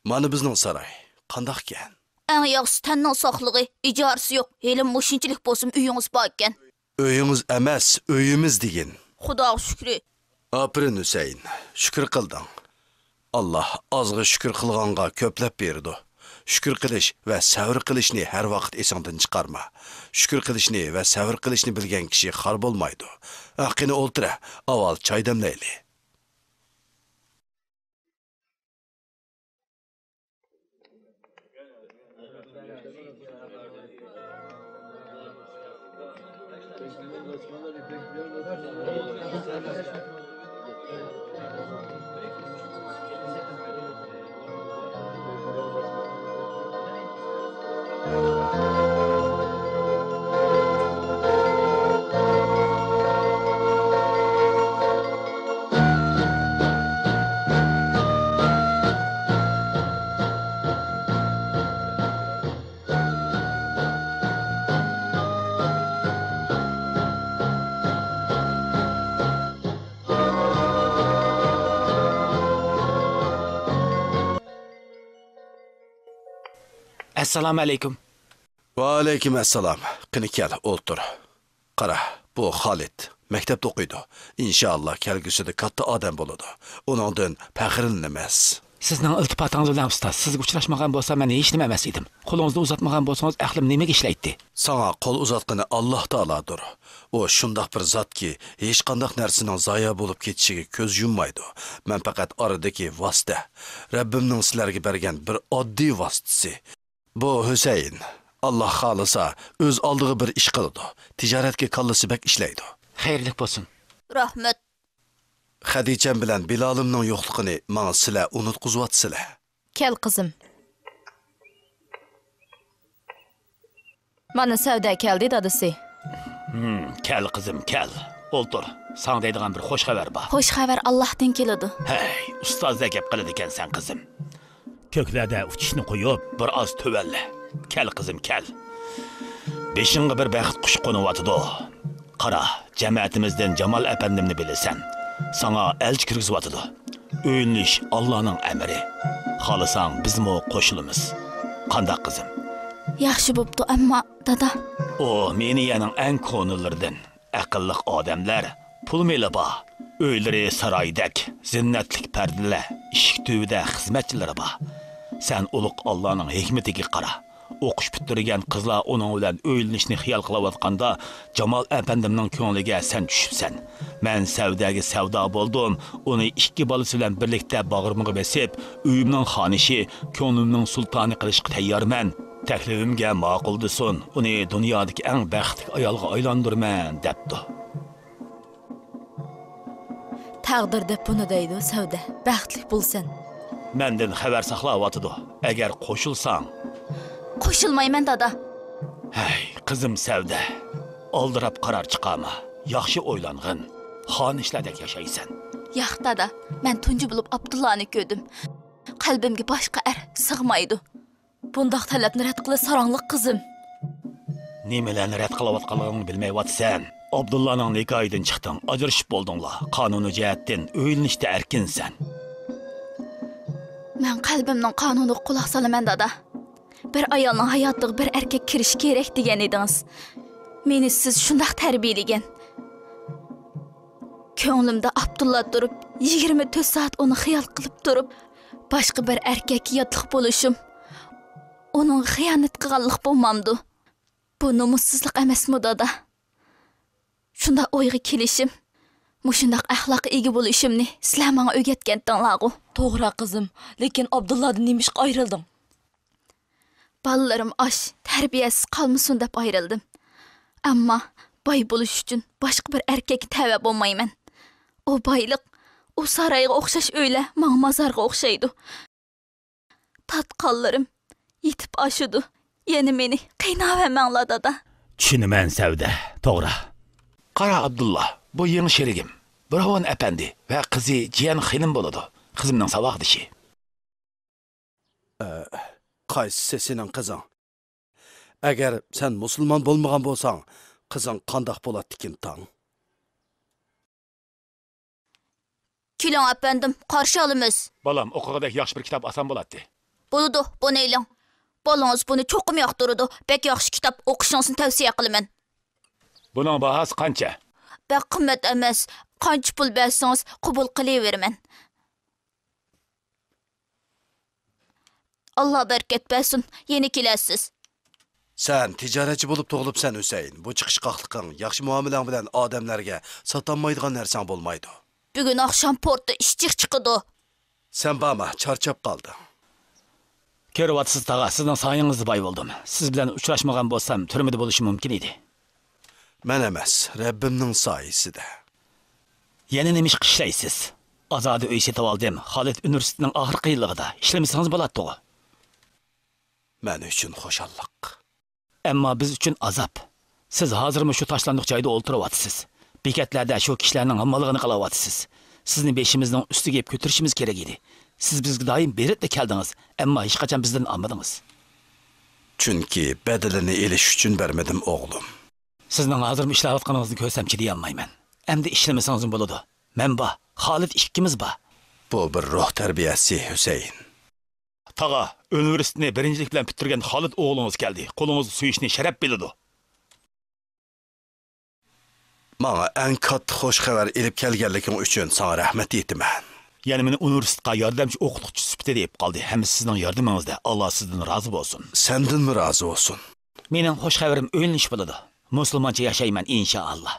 مانا بىزنىڭ ساراي. قانداقكەن؟ ئەڭ ياخشىسى تەننىڭ ساقلىقى، ئىجارىسى يوق. ھېلىمۇ مۇشۇنچىلىك بولسىمۇ ئۆيىڭىز باركەن. ئۆيىڭىز ئەمەس، ئۆيىمىز دېگىن. خۇداغا شۈكرى. ئاپىرىن ھۈسەيىن، شۈكۈر قىلدىڭ. ئاللا ئازغا شۈكۈر قىلغانغا كۆپلەپ بېرىدۇ. شۈكۈر قىلىش ۋە سەۋر قىلىشنى ھەر ۋاقىت ئېسىڭدىن چىقارما. شۈكۈر قىلىشنى ۋە سەۋر قىلىشنى بىلگەن كىشى خار بولمايدۇ. ئە، قېنى ئولتۇرە، ئاۋۋال چاي دەملەيلى. ئەسسالامۇ ئەلەيكۇم. ۋەئەلەيكۇم ئەسسالام. قېنى كەل، ئولتۇر. قارا، بۇ خالىد. مەكتەپتە ئوقۇيدۇ. ئىنشائاللا، كەلگۈسىدە كاتتا ئادەم بولىدۇ. ئۇنىڭدىن پەخىرلىنىمىز. سىزنىڭ ئىلتىپاتىڭىز بىلەن، ئۇستاز. سىزگە ئۇچراشمىغان بولسام، مەن ھېچنېمە ئەمەس ئىدىم. قولىڭىزنى ئۇزاتمىغان بولسىڭىز، ئەقلىم نېمىگە ئىشلەيتتى؟ ساڭا قول ئۇزاتقىنى ئاللاھ تائالادۇر. ئۇ شۇنداق بىر زاتكى، ھېچقانداق نەرسىنىڭ زايە بولۇپ كېتىشىگە كۆز يۇممايدۇ. مەن پەقەت ئارىدىكى ۋاسىتە، رەببىمنىڭ سىلەرگە بەرگەن بىر ئاددىي ۋاسىتىسى. بۇ ھۈسەيىن، ئاللاھ خالىسا، ئۆز ئالدىغا بىر ئىش قىلىدۇ. تىجارەتكە كاللىسى بەك ئىشلەيدۇ. خەيرلىك بولسۇن. رەھمەت. خەدىچەم بىلەن بىلالىمنىڭ يوقلۇقىنى ماڭا سىلەر ئۇنتقۇزۇۋاتىسىلەر. كەل، قىزىم. مانا، سەۋدە كەلدى، دادىسى. ھىم، كەل، قىزىم، كەل. ئولتۇر. ساڭا دەيدىغان بىر خوش خەۋەر بار. خوش خەۋەر ئاللاھتىن كېلىدۇ. ھەي، ئۇستازدەك گەپ قىلىدىكەنسەن، قىزىم. كۆكلەردە ئۇچۇشنى قويۇپ، بىر ئاز تۆۋەنلە. كەل، قىزىم، كەل. بېشىڭغا بىر بەخت قۇشى قونۇۋاتىدۇ. قارا، جەمەتىمىزدىن جامال ئەپەندىمنى بىلىسەن. ساڭا ئەلچى كىرگۈزۈۋاتىدۇ. ئۆيلىنىش ئاللانىڭ ئەمرى. خالىساڭ، بىزمۇ قوشۇلىمىز. قانداق، قىزىم؟ ياخشى بوپتۇ، ئەمما، دادا. ئۇ مىنىيەنىڭ ئەڭ كونىلىرىدىن. ئەقىللىق ئادەملەر پۇل مېلى بار، ئۆيلىرى سارايدەك، زىننەتلىك پەردىلەر، ئىشىك تۈۋىدە خىزمەتچىلىرى بار. سەن ئۇلۇغ ئاللانىڭ ھېكمىتىگە قارا. ئوقۇش پۈتتۈرگەن قىزلار ئۇنىڭ بىلەن ئۆيلىنىشنى خىيال قىلىۋاتقاندا، جامال ئەپەندىمنىڭ كۆڭلىگە سەن چۈشۈپسەن. مەن سەۋدەگە سەۋدا بولدۇم، ئۇنى ئىككى بالىسى بىلەن بىرلىكتە باغرىمغا بېسىپ، ئۆيۈمنىڭ خانىشى، كۆڭلۈمنىڭ سۇلتانى قىلىشقا تەييارمەن. تەكلىپىمگە ماقۇل دېسۇن، ئۇنى دۇنيادىكى ئەڭ بەختلىك ئايالغا ئايلاندۇرىمەن، دەپتۇ. تەقدىر دەپ بۇنى دەيدۇ، سەۋدە. بەختلىك بولىسەن. مەندىن خەۋەر ساقلاۋاتىدۇ. ئەگەر قوشۇلساڭ. قوشۇلمايمەن، دادا. ھەي، قىزىم سەۋدە. ئالدىراپ قارار چىقارما. ياخشى ئويلانغىن. خانىشلاردەك ياشايسەن. ياق، دادا. مەن تۇنجى بولۇپ ئابدۇللانى كۆردۈم. قەلبىمگە باشقا ئەر سىغمايدۇ. بۇنداق تەلەپنى رەت قىلىش ساراڭلىق، قىزىم. نېمىلەرنى رەت قىلىۋاتقانلىقىڭنى بىلمەيۋاتىسەن. ئابدۇللانىڭ نىكاھىدىن چىقتىڭ، ئاجرىشىپ بولدۇڭلار. قانۇنىي جەھەتتىن ئۆيلىنىشتە ئەركىنسەن. مەن قەلبىمنىڭ قانۇنىغا قۇلاق سالىمەن، دادا. بىر ئايالنىڭ ھاياتىغا بىر ئەركەك كىرىشى كېرەك دېگەن ئىدىڭىز. مېنى سىز شۇنداق تەربىيەلىگەن. كۆڭلۈمدە ئابدۇللا تۇرۇپ، يىگىرمە تۆت سائەت ئۇنى خىيال قىلىپ تۇرۇپ، باشقا بىر ئەركەككە ياتلىق بولۇشۇم ئۇنىڭغا خىيانەت قىلغانلىق بولمامدۇ؟ بۇ نومۇسسىزلىق ئەمەسمۇ، دادا؟ شۇنداق ئويغا كېلىشىم، مۇشۇنداق ئەخلاققا ئىگە بولۇشۇمنى سىلەر ماڭا ئۆگەتكەنتىڭلارغۇ. توغرا، قىزىم، لېكىن ئابدۇللادىن نېمىشقا ئايرىلدىڭ؟ بالىلىرىم ئاچ، تەربىيەسىز قالمىسۇن دەپ ئايرىلدىم. ئەمما باي بولۇش ئۈچۈن باشقا بىر ئەركەككە تەۋە بولمايمەن. ئۇ بايلىق، ئۇ سارايغا ئوخشاش ئۆيلەر ماڭا مازارغا ئوخشايدۇ. تارتقانلىرىم يېتىپ ئاشىدۇ. يەنە مېنى قىيناۋەرمەڭلار، دادا. چۈشىنىمەن، سەۋدە. توغرا. قارا، ئابدۇللا، بۇ يېڭى شېرىكىم. بۇرھان ئەپەندى ۋە قىزى جىيەن خېنىم بولىدۇ. قىزىمنىڭ ساۋاقدىشى. ئە، قايسىسى سېنىڭ قىزىڭ؟ ئەگەر سەن مۇسۇلمان بولمىغان بولساڭ، قىزىڭ قانداق بولاتتىكىن تاڭ؟ كېلىڭ، ئەپەندىم، قارشى ئالىمىز. بالام، ئوقۇغۇدەك ياخشى بىر كىتاب ئالسام بولاتتى. بولىدۇ، بۇنى ئېلىڭ. بالىڭىز بۇنى چوقۇم ياقتۇرىدۇ. بەك ياخشى كىتاب، ئوقۇشىڭىزنى تەۋسىيە قىلىمەن. بۇنىڭ باھاسى قانچە؟ بەك قىممەت ئەمەس. قانچە پۇل بەرسىڭىز، قوبۇل قىلىۋېرىمەن. ئاللا بەرىكەت بەرسۇن، يەنە كېلەرسىز. سەن تىجارەتچى بولۇپ تۇغۇلۇپسەن، ھۈسەيىن. بۇ چىقىشقاقلىقىڭ، ياخشى مۇئامىلەڭ بىلەن ئادەملەرگە ساتالمايدىغان نەرسەڭ بولمايدۇ. بۈگۈن ئاخشام پورتتا ئىش جىق چىقىدۇ. سەن بارما، چارچاپ قالدىڭ. كۆرۈۋاتىسىز، تاغا، سىزنىڭ سايىڭىزدا باي بولدۇم. سىز بىلەن ئۇچراشمىغان بولسام، تۈرمىدە بولۇشۇم مۇمكىن ئىدى. مەن ئەمەس، رەببىمنىڭ سايىسىدە. يەنە نېمە ئىش ئىشلەيسىز؟ ئازادە ئۆي سېتىۋالدىم. خالىد ئۇنىۋېرسىتېتنىڭ ئاخىرقى يىللىقىدا. ئىشلىمىسىڭىز بولاتتىغۇ. مەن ئۈچۈن خۇشاللىق. ئەمما بىز ئۈچۈن ئازاب. سىز ھازىرمۇ شۇ تاشلاندۇق جايدا ئولتۇرۇۋاتىسىز. بېكەتلەردە شۇ كىشىلەرنىڭ ھامماللىقىنى قىلىۋاتىسىز. سىزنى بېشىمىزنىڭ ئۈستىگە ئېلىپ كۆتۈرۈشىمىز كېرەك ئىدى. سىز بىزگە دائىم بېرىپلا كەلدىڭىز، ئەمما ھېچقاچان بىزدىن ئالمىدىڭىز. چۈنكى بەدىلىنى ئېلىش ئۈچۈن بەرمىدىم، ئوغلۇم. سىزنىڭ ھازىرمۇ ئىشلەۋاتقىنىڭىزنى كۆرسەم چىدىيالمايمەن. ئەمدى ئىشلىمىسىڭىزمۇ بولىدۇ. مەن بار، خالىد ئىككىمىز بار. بۇ بىر روھ تەربىيەسى، ھۈسەيىن. تاغا، ئۇنىۋېرسىتېتنى بىرىنچىلىك بىلەن پۈتتۈرگەن خالىد ئوغلىڭىز كەلدى. قولىڭىزدا سۆيۈشنى شەرەپ بىلىدۇ. ماڭا ئەڭ كاتتا خوش خەۋەر ئېلىپ كەلگەنلىكىڭ ئۈچۈن ساڭا رەھمەت ئېيتىمەن. يەنە مېنى ئۇنىۋېرسىتېتقا ياردەمچى ئوقۇتقۇچى سۈپىتىدە ئېلىپ قالدى. ھەممىسى سىزنىڭ ياردىمىڭىزدە. ئاللا سىزدىن رازى بولسۇن. سەندىنمۇ رازى بولسۇن. مېنىڭ خۇش خەۋىرىم ئۆيلىنىش بولىدۇ. مۇسۇلمانچە ياشايمەن، ئىنشائاللا.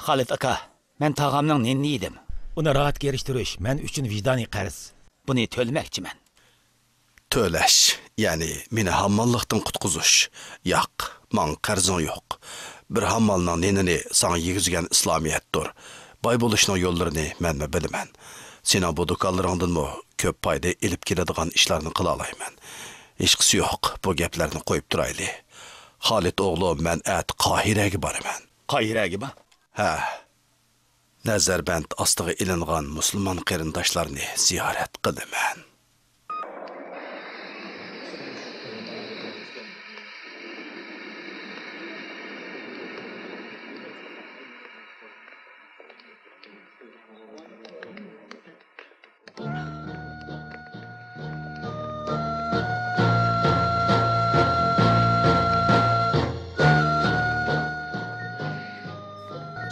خالىد ئاكا، مەن تاغامنىڭ نېنىنى يېدىم. ئۇنى راھەتكە ئېرىشتۈرۈش مەن ئۈچۈن ۋىجدانىي قەرز. بۇنى تۆلىمەكچىمەن. تۆلەش، يەنى مېنى ھامماللىقتىن قۇتقۇزۇش. ياق، ماڭا قەرزىڭ يوق. بىر ھاممالنىڭ نېنىنى ساڭا يېگۈزگەن ئىسلامىيەتتۇر. باي بولۇشنىڭ يوللىرىنى مەنمۇ بىلىمەن. سېنىڭ بۇ دۇكانلىرىڭدىنمۇ كۆپ پايدا ئېلىپ كېلىدىغان ئىشلارنى قىلالايمەن. ھېچقىسى يوق، بۇ گەپلەرنى قويۇپ تۇرايلى. خالىد ئوغلۇم، مەن ئەتە قاھىرەگە بارىمەن. قاھىرەگىمۇ؟ ھە. نەزەربەند ئاستىغا ئېلىنغان مۇسۇلمان قېرىنداشلارنى زىيارەت قىلىمەن.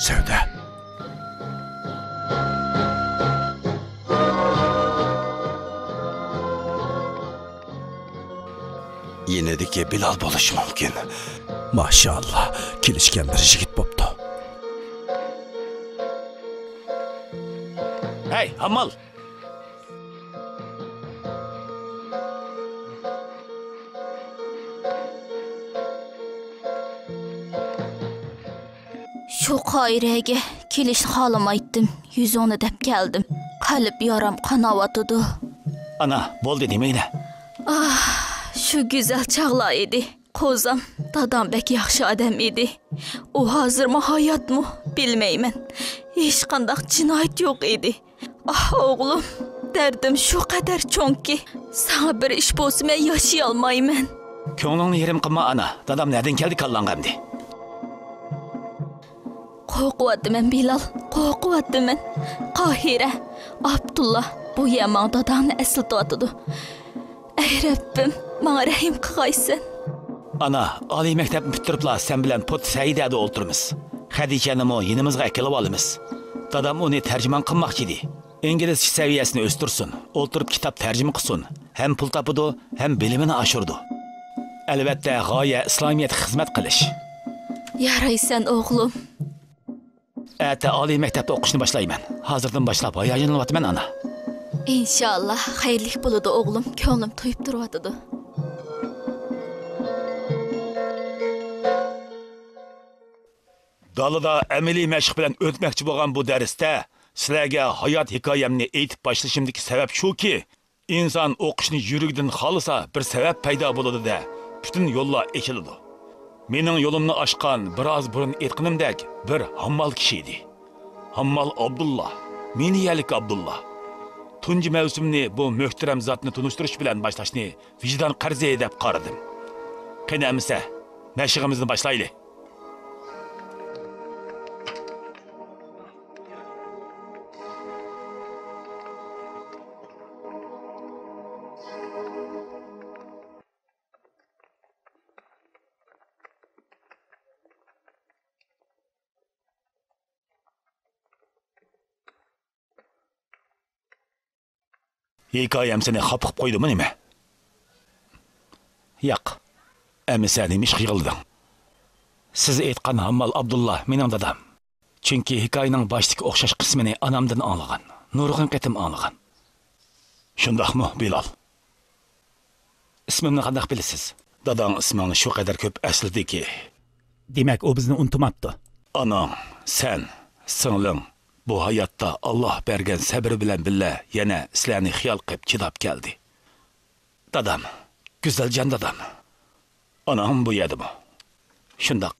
سەۋدە. يېنىدىكى بىلال بولۇشى مۇمكىن. ماشائاللا، كېلىشكەن بىر يىگىت بوپتۇ. ھەي، ھاممال! شۇ قاھىرەگە كېلىشنى خالىمايتتىم. يۈزۈڭنى دەپ كەلدىم. قەلب يارام قاناۋاتىدۇ. ئانا، بولدى دېمەيلى. ئاھ، شۇ گۈزەل چاغلار ئىدى. قوزام، دادام بەك ياخشى ئادەم ئىدى. ئۇ ھازىرمۇ ھاياتمۇ، بىلمەيمەن. ھېچقانداق جىنايەت يوق ئىدى. ئاھ، ئوغلۇم، دەردىم شۇ قەدەر چوڭكى، ساڭا بىر ئىش بولسا مەن ياشىيالمايمەن. كۆڭلۈڭنى يېرىم قىلما، ئانا. دادام نەدىن كەلدى كاللاڭغا ئەمدى؟ قورقۇۋاتىمەن، بىلال، قورقۇۋاتىمەن. قاھىرە، ئابدۇللا، بۇ يەر ماڭا داداڭنى ئەسلىتىۋاتىدۇ. ئەي رەببىم، ماڭا رەھىم قىلغايسەن. ئانا، ئالىي مەكتەپنى پۈتتۈرۈپلا سەن بىلەن پوت سەئىدەدە ئولتۇرىمىز. خەدىچەنىمۇ يېنىمىزغا ئەكېلىۋالىمىز. دادام ئۇنى تەرجىمان قىلماقچى ئىدى. ئىنگلىزچە سەۋىيەسىنى ئۆستۈرسۇن، ئولتۇرۇپ كىتاب تەرجىمە قىلسۇن. ھەم پۇل تاپىدۇ، ھەم بىلىمىنى ئاشۇرىدۇ. ئەلۋەتتە، غايە ئىسلامىيەتكە خىزمەت قىلىش. يارايسەن، ئوغلۇم. ئەتە ئالىي مەكتەپتە ئوقۇشنى باشلايمەن. ھازىردىن باشلاپ ھاياجانلىنىۋاتىمەن، ئانا. ئىنشائاللا، خەيرلىك بولىدۇ، ئوغلۇم. كۆڭلۈم تويۇپ تۇرۇۋاتىدۇ. دالىدا ئەمەلىي مەشىق بىلەن ئۆتمەكچى بولغان بۇ دەرستە سىلەرگە ھايات ھېكايەمنى ئېيتىپ باشلىشىمدىكى سەۋەب شۇكى، ئىنسان ئوقۇشنى يۈرىكىدىن خالىسا، بىر سەۋەب پەيدا بولىدۇ-دە، پۈتۈن يوللار ئېچىلىدۇ. مېنىڭ يولۇمنى ئاچقان، بىراز بۇرۇن ئېيتقىنىمدەك، بىر ھاممال كىشى ئىدى. ھاممال ئابدۇللا، مىنىيەلىك ئابدۇللا. تۇنجى مەۋسۇمنى بۇ مۆھتەرەم زاتنى تونۇشتۇرۇش بىلەن باشلاشنى ۋىجدان قەرزى دەپ قارىدىم. قېنى ئەمىسە، مەشىقىمىزنى باشلايلى. ھېكايەم سېنى خاپا قىلىپ قويدىمۇ نېمە؟ ياق. ئەمىسە نېمە ئىشقا يىغلىدىڭ؟ سىز ئېيتقان ھاممال ئابدۇللا مېنىڭ دادام. چۈنكى ھېكايىنىڭ باشتىكى ئوخشاش قىسمىنى ئانامدىن ئاڭلىغان، نۇرغۇن قېتىم ئاڭلىغان. شۇنداقمۇ، بىلال؟ ئىسمىمنى قانداق بىلىسىز؟ داداڭ ئىسمىڭنى شۇ قەدەر كۆپ ئەسلىدىكى. دېمەك، ئۇ بىزنى ئۇنتۇماپتۇ. ئاناڭ، سەن، سىڭلىڭ بۇ ھاياتتا ئاللا بەرگەن سەبرى بىلەن بىللە يەنە سىلەرنى خىيال قىلىپ چىداپ كەلدى. دادام، گۈزەلجان دادام. ئانام بۇ يەردىمۇ؟ شۇنداق.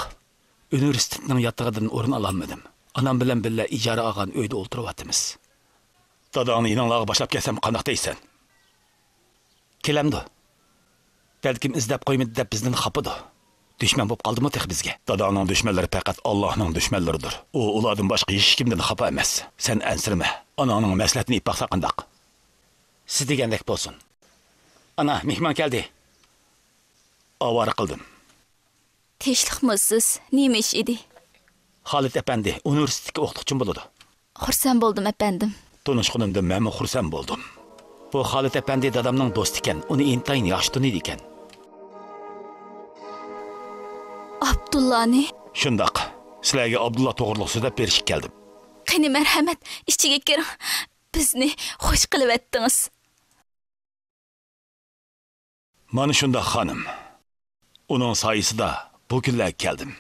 ئۇنىۋېرسىتېتنىڭ ياتىقىدىن ئورۇن ئالالمىدىم. ئانام بىلەن بىللە ئىجارە ئالغان ئۆيدە ئولتۇرۇۋاتىمىز. داداڭنى يېنىڭلارغا باشلاپ كەلسەم قانداق دەيسەن؟ كېلەمدۇ؟ بەلكىم ئىزدەپ قويمىدى دەپ بىزدىن خاپىدۇ. دۈشمەن بولۇپ قالدىمۇ تېخى بىزگە؟ داداڭنىڭ دۈشمەنلىرى پەقەت ئاللاھنىڭ دۈشمەنلىرىدۇر. ئۇ ئۇلاردىن باشقا ھېچكىمدىن خاپا ئەمەس. سەن ئەنسىرىمە. ئاناڭنىڭ مەسلىھەتىنى ئېيتىپ باقسا قانداق؟ سىز دېگەندەك بولسۇن. ئانا، مېھمان كەلدى. ئاۋارە قىلدىم. تىنچلىقمۇسىز؟ نېمە ئىش ئىدى؟ خالىد ئەپەندى، ئۇنىۋېرسىتېتتىكى ئوقۇتقۇچىم بولىدۇ. خۇرسەن بولدۇم، ئەپەندىم. تونۇشقىنىمدىن مەنمۇ خۇرسەن بولدۇم. بۇ خالىد ئەپەندى دادامنىڭ دوستى ئىكەن، ئۇنى ئىنتايىن ياخشى تونۇيدىكەن. ئابدۇللانى؟ شۇنداق. سىلەرگە ئابدۇللا توغرىلىق سۆزلەپ بېرىشكە كەلدىم. قېنى، مەرھەمەت، ئىچىگە كىرىڭ. بىزنى خوش قىلىۋەتتىڭىز. مانا شۇنداق، خانىم. ئۇنىڭ سايىسىدا بۇ كۈنلەرگە كەلدىم.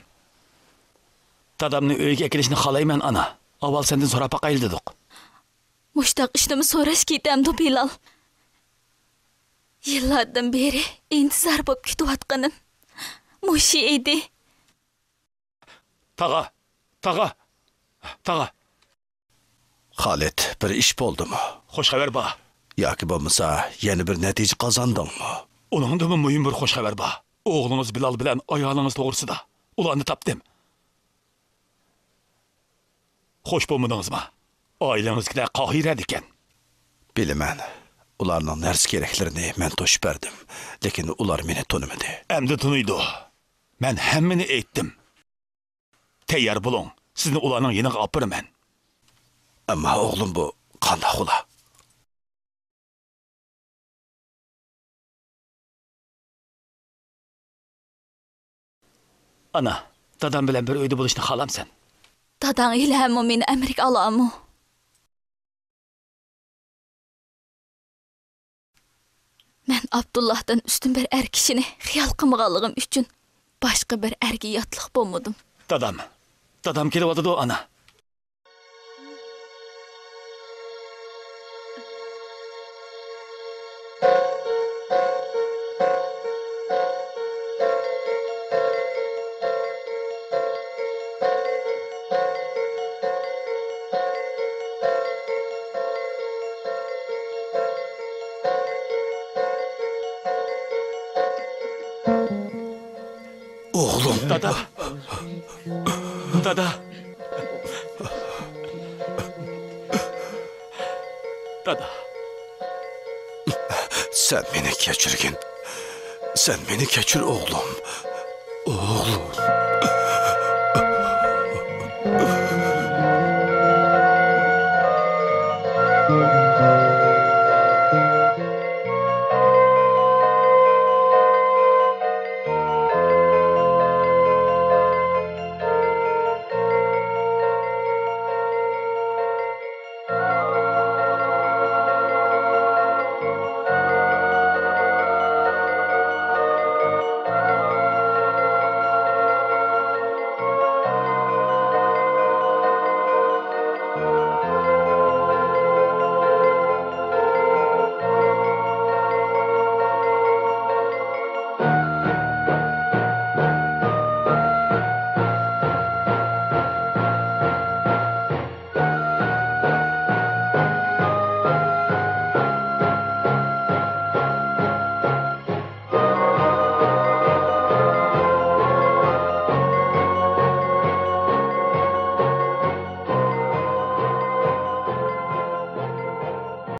دادامنى ئۆيگە ئەكېلىشنى خالايمەن، ئانا. ئاۋۋال سەندىن سوراپ باقايلى دېدۇق. مۇشتاق ئىشنىمۇ سوراش كېتەمدۇ، بىلال؟ يىللاردىن بېرى ئىنتىزار بولۇپ كۈتۈۋاتقىنىم مۇشۇ ئىدى. تاغا! تاغا! تاغا! خالىد، بىر ئىش بولدىمۇ؟ خوش خەۋەر بار. ياكى بولمىسا، يەنە بىر نەتىجە قازاندىڭمۇ؟ ئۇنىڭدىنمۇ مۇھىم بىر خوش خەۋەر بار. ئوغلىڭىز بىلال بىلەن ئايالىڭىز توغرىسىدا. ئۇلارنى تاپتىم. خوش بولمىدىڭىزمۇ؟ ئائىلىڭىزدىكىلەر قاھىرەدىكەن. بىلىمەن. ئۇلارنىڭ نەرسە-كېرەكلىرىنى مەن توشۇپ بەردىم. لېكىن ئۇلار مېنى تونۇمىدى. ئەمدى تونۇيدۇ. مەن ھەممىنى ئېيتتىم. تەييار بولۇڭ، سىزنى ئۇلارنىڭ يېنىغا ئاپىرىمەن. ئەمما ئوغلۇم، بۇ قانداق ئۇلار؟ ئانا، دادام بىلەن بىر ئۆيدە بولۇشنى خالامسەن؟ داداڭ ھېلىھەممۇ مېنى ئەمرىگە ئالامۇ؟ مەن ئابدۇللاھتىن ئۈستۈن بىر ئەر كىشىنى خىيال قىلمىغانلىقىم ئۈچۈن باشقا بىر ئەرگە ياتلىق بولمىدىم. دادام، دادام كېلىۋاتىدۇ، ئانا. ئوغلۇم. دادا. دادا. دادا. سەن مېنى كەچۈرگىن. سەن مېنى كەچۈر، ئوغلۇم. ئوغلۇم.